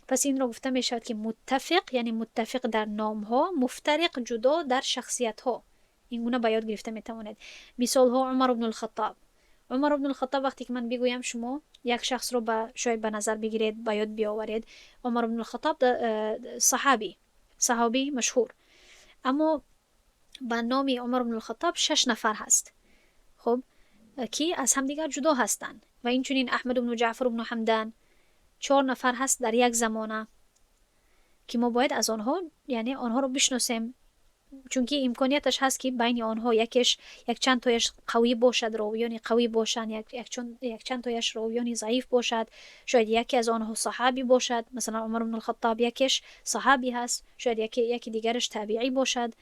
پس این را گفته می شود که متفق، یعنی متفق در نام ها، مفترق جدا در شخصیت ها. این گونه به یاد گرفته می توانید. مثال ها: عمر بن الخطاب. عمر بن الخطاب، وقتی که من بگویم، شما یک شخص رو به شاید به نظر بگیرید، به یاد بیاورید. عمر بن الخطاب صحابی مشهور، اما به نام عمر بن الخطاب شش نفر هست، خب، که از همدیگر جدا هستند. و این چنین احمد بن جعفر بن حمدان، چهار نفر هست در یک زمانه که ما باید از آنها، یعنی آنها رو بشناسیم، چونکه امکانیتش هست که بین آنها یکیش، یک چند تایش قوی باشد، راویان قوی باشند، یک چند تایش راویان ضعیف باشد. شاید یکی از آنها صحابی باشد، مثلا عمر بن الخطاب یکیش صحابی هست، شاید یکی دیگرش تابعی باشد.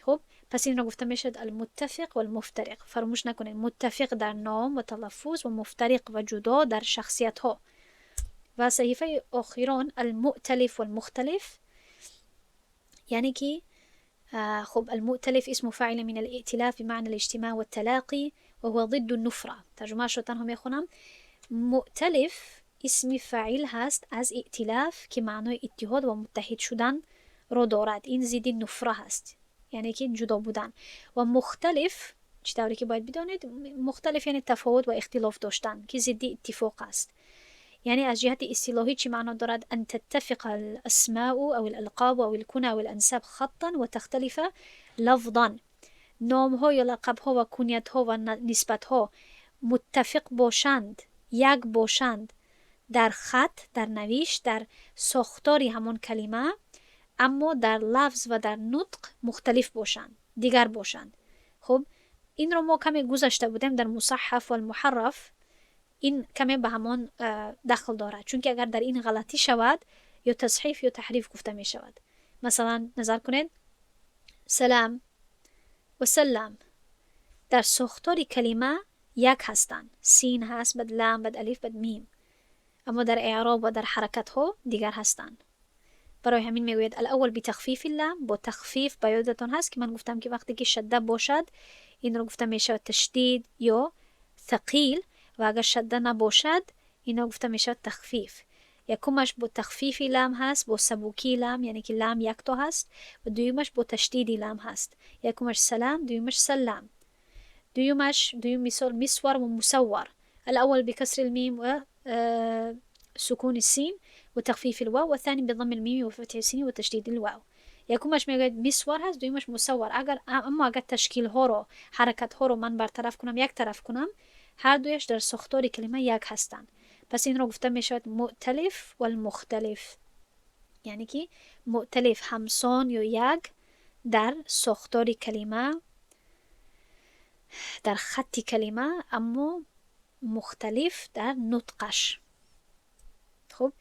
خب، پس این را گفته میشد المتفق و المفترق. فراموش نکنید، متفق در نام و تلفظ و مفترق و جدا در شخصیت ها. و صحیفه آخران المؤتلف والمختلف، یعنی که خب، المؤتلف اسم فاعل من الائتلاف بمعنى الاجتماع والتلاقي وهو ضد النفرة. ترجمه رو تنها میخونم. مؤتلف اسم فاعل هست از ائتلاف که معنای اتحاد و متحد شدن رو دارد. این ضد نفره هست، یعنی که جدا بودن. و مختلف، چطوری که باید بدانید، مختلف یعنی تفاوت و اختلاف داشتن که ضد اتفاق است. یعنی از جهت اصطلاحی چی معنا دارد؟ أن تتفق الأسماء أو الألقاب أو الكنى أو الأنساب خطا وتختلف لفظا. نام ها یا لقب ها و کنیت ها و نسبت ها متفق باشند، یک باشند در خط، در نوشت، در ساختاری همان کلمه، اما در لفظ و در نطق مختلف باشند، دیگر باشند. خب، این رو ما کمی گذشته بودیم در مصحف و المحرف. Ин каме ба ҳамон дахл дорад, чунки агар дар ин ғалатӣ шавад, ё тасҳиф, ё таҳриф гуфта мешавад. Масалан, назар кунед: салам ва саллам дар сохтори калима як ҳастанд, син ҳаст, баъд лам, баъд алиф, баъд мим, аммо дар эъроб ва дар ҳаракатҳо дигар ҳастанд. Барои ҳамин мегӯяд: الأول بتخفيف اللام, бо тахфиф. Ба ёдатон ҳаст, ки ман гуфтам, ки вақте ки шадда бошад, инро гуфта мешавад ташдид ё thақил, ва агар шадда набошад, инро гуфта мешавад тахфиф. Якумаш бо тахфифи лам ҳаст, бо сабукии лам, яъне ки лам якто ҳаст, ва дуюмаш бо ташдиди лам ҳаст. Якумаш салам, дуюмаш саллам. Дуюмаш, дуюм мисол: مسور و مسور. الأول بكسر الميم وسكون السين وتخفيف الواو، والثاني بضم الميم وفتح السين وتشديد الواو. Якумаш мегӯяд мисвар ҳаст, дуюмаш мусаввар. Агар, аммо агар ташкилҳоро, ҳаракатҳоро ман бартараф кунам, як тараф кунам, ҳар дуяш дар сохтори калима як ҳастанд. Пас инро гуфта мешавад مؤتلف والمختلف, яъне ки муъталиф ҳамсон ё як дар сохтори калима, дар хатти калима, аммо мухталиф дар нутқаш. Хуб,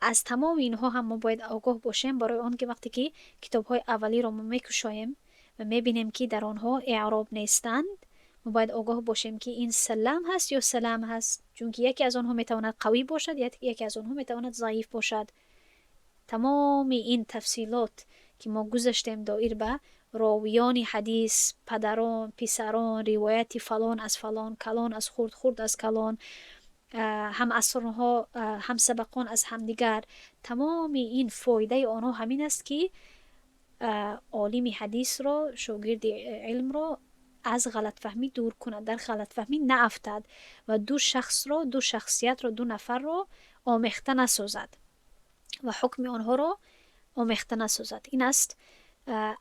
аз тамоми инҳо ҳам мо бояд огоҳ бошем, барои он ки вақте ки китобҳои аввалиро мо мекушоем ва мебинем, ки дар онҳо эъроб нестанд, мо бояд огоҳ бошем, ки ин салам ҳаст ё салам ҳаст, чунки яке аз онҳо метавонад қавӣ бошад, яке аз онҳо метавонад заиф бошад. Тамоми ин тафсилот, ки мо гузаштем доир ба ровиёни ҳадис, падарон, писарон, ривояти фалон аз фалон, калон аз хурд, хурд аз калон, ҳамасрҳо, ҳамсабақон аз ҳамдигар, тамоми ин фоидаи онҳо ҳамин аст, ки олими ҳадисро, шогирди илмро аз ғалатфаҳмӣ дур кунад, дар ғалатфаҳмӣ наафтад ва ду шахсро, ду шахсиятро, ду нафарро омехта насозад ва ҳукми онҳоро омехта насозад. Ин аст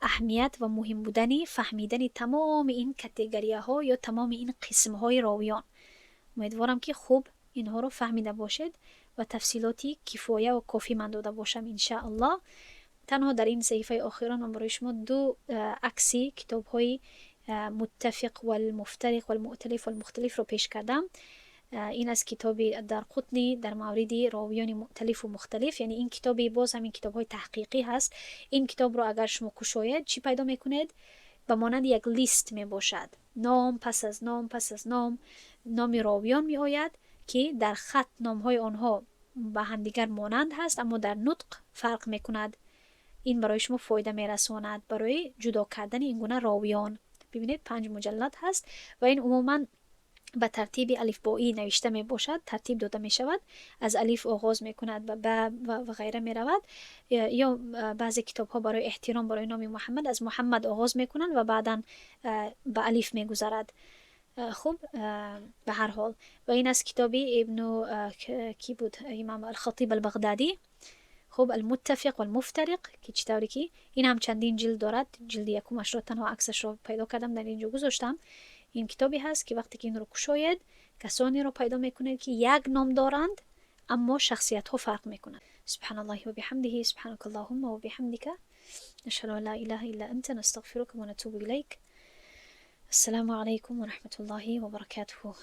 аҳамият ва муҳим будани фаҳмидани тамоми ин категорияҳо ё тамоми ин қисмҳои ровиён. Умедворам, ки хуб инҳоро фаҳмида бошед ва тафсилоти кифоя ва кофӣ ман дода бошам, иншааллоҳ. Танҳо дар ин саҳифаи охирон ман барои шумо ду акси китобҳои متفق والمفترق والمؤتلف والمختلف ро пеш кардам. Ин аз китоби Дарқутнӣ дар мавриди ровиёни муъталифу мухталиф, яъне ин китоби боз ҳамин китобҳои таҳқиқӣ ҳаст. Ин китобро агар шумо кушоед, чӣ пайдо мекунед? Ба монанди як лист мебошад: ном пас аз ном, пас аз ном, номи ровиён меояд, ки дар хат номҳои онҳо ба ҳамдигар монанд ҳаст, аммо дар нутқ фарқ мекунад. Ин барои шумо фоида мерасонад барои ҷудо кардани ин гуна ровиён. Бибинед, панҷ муҷаллад ҳаст ва ин умуман ба тартиби алифбоӣ навишта мебошад, тартиб дода мешавад: аз алиф оғоз мекунад, ба ба ва ғайра меравад. Ё баъзе китобҳо барои эҳтиром барои номи Муҳаммад аз Муҳаммад оғоз мекунанд ва баъдан ба алиф мегузарад. Хуб, ба ҳар ҳол, ва ин аст китоби ибну ки буд, имам Алхатиб Албағдадӣ. Хуб, المتفق والمفترق, ки чӣ тавре ки ин ҳам чандин ҷилд дорад. Ҷилди якумашро танҳо аксашро пайдо кардам, дар ин ҷо гузоштам. Ин китобе ҳаст, ки вақте ки инро кушоед, касонеро пайдо мекунед, ки як ном доранд, аммо шахсиятҳо фарқ мекунанд. سبحان الله وبحمده، سبحانك اللهم وبحمدك، نشهد أن لا إله إلا أنت، نستغفرك ونتوب إليك. السلام عليكم ورحمة الله وبركاته.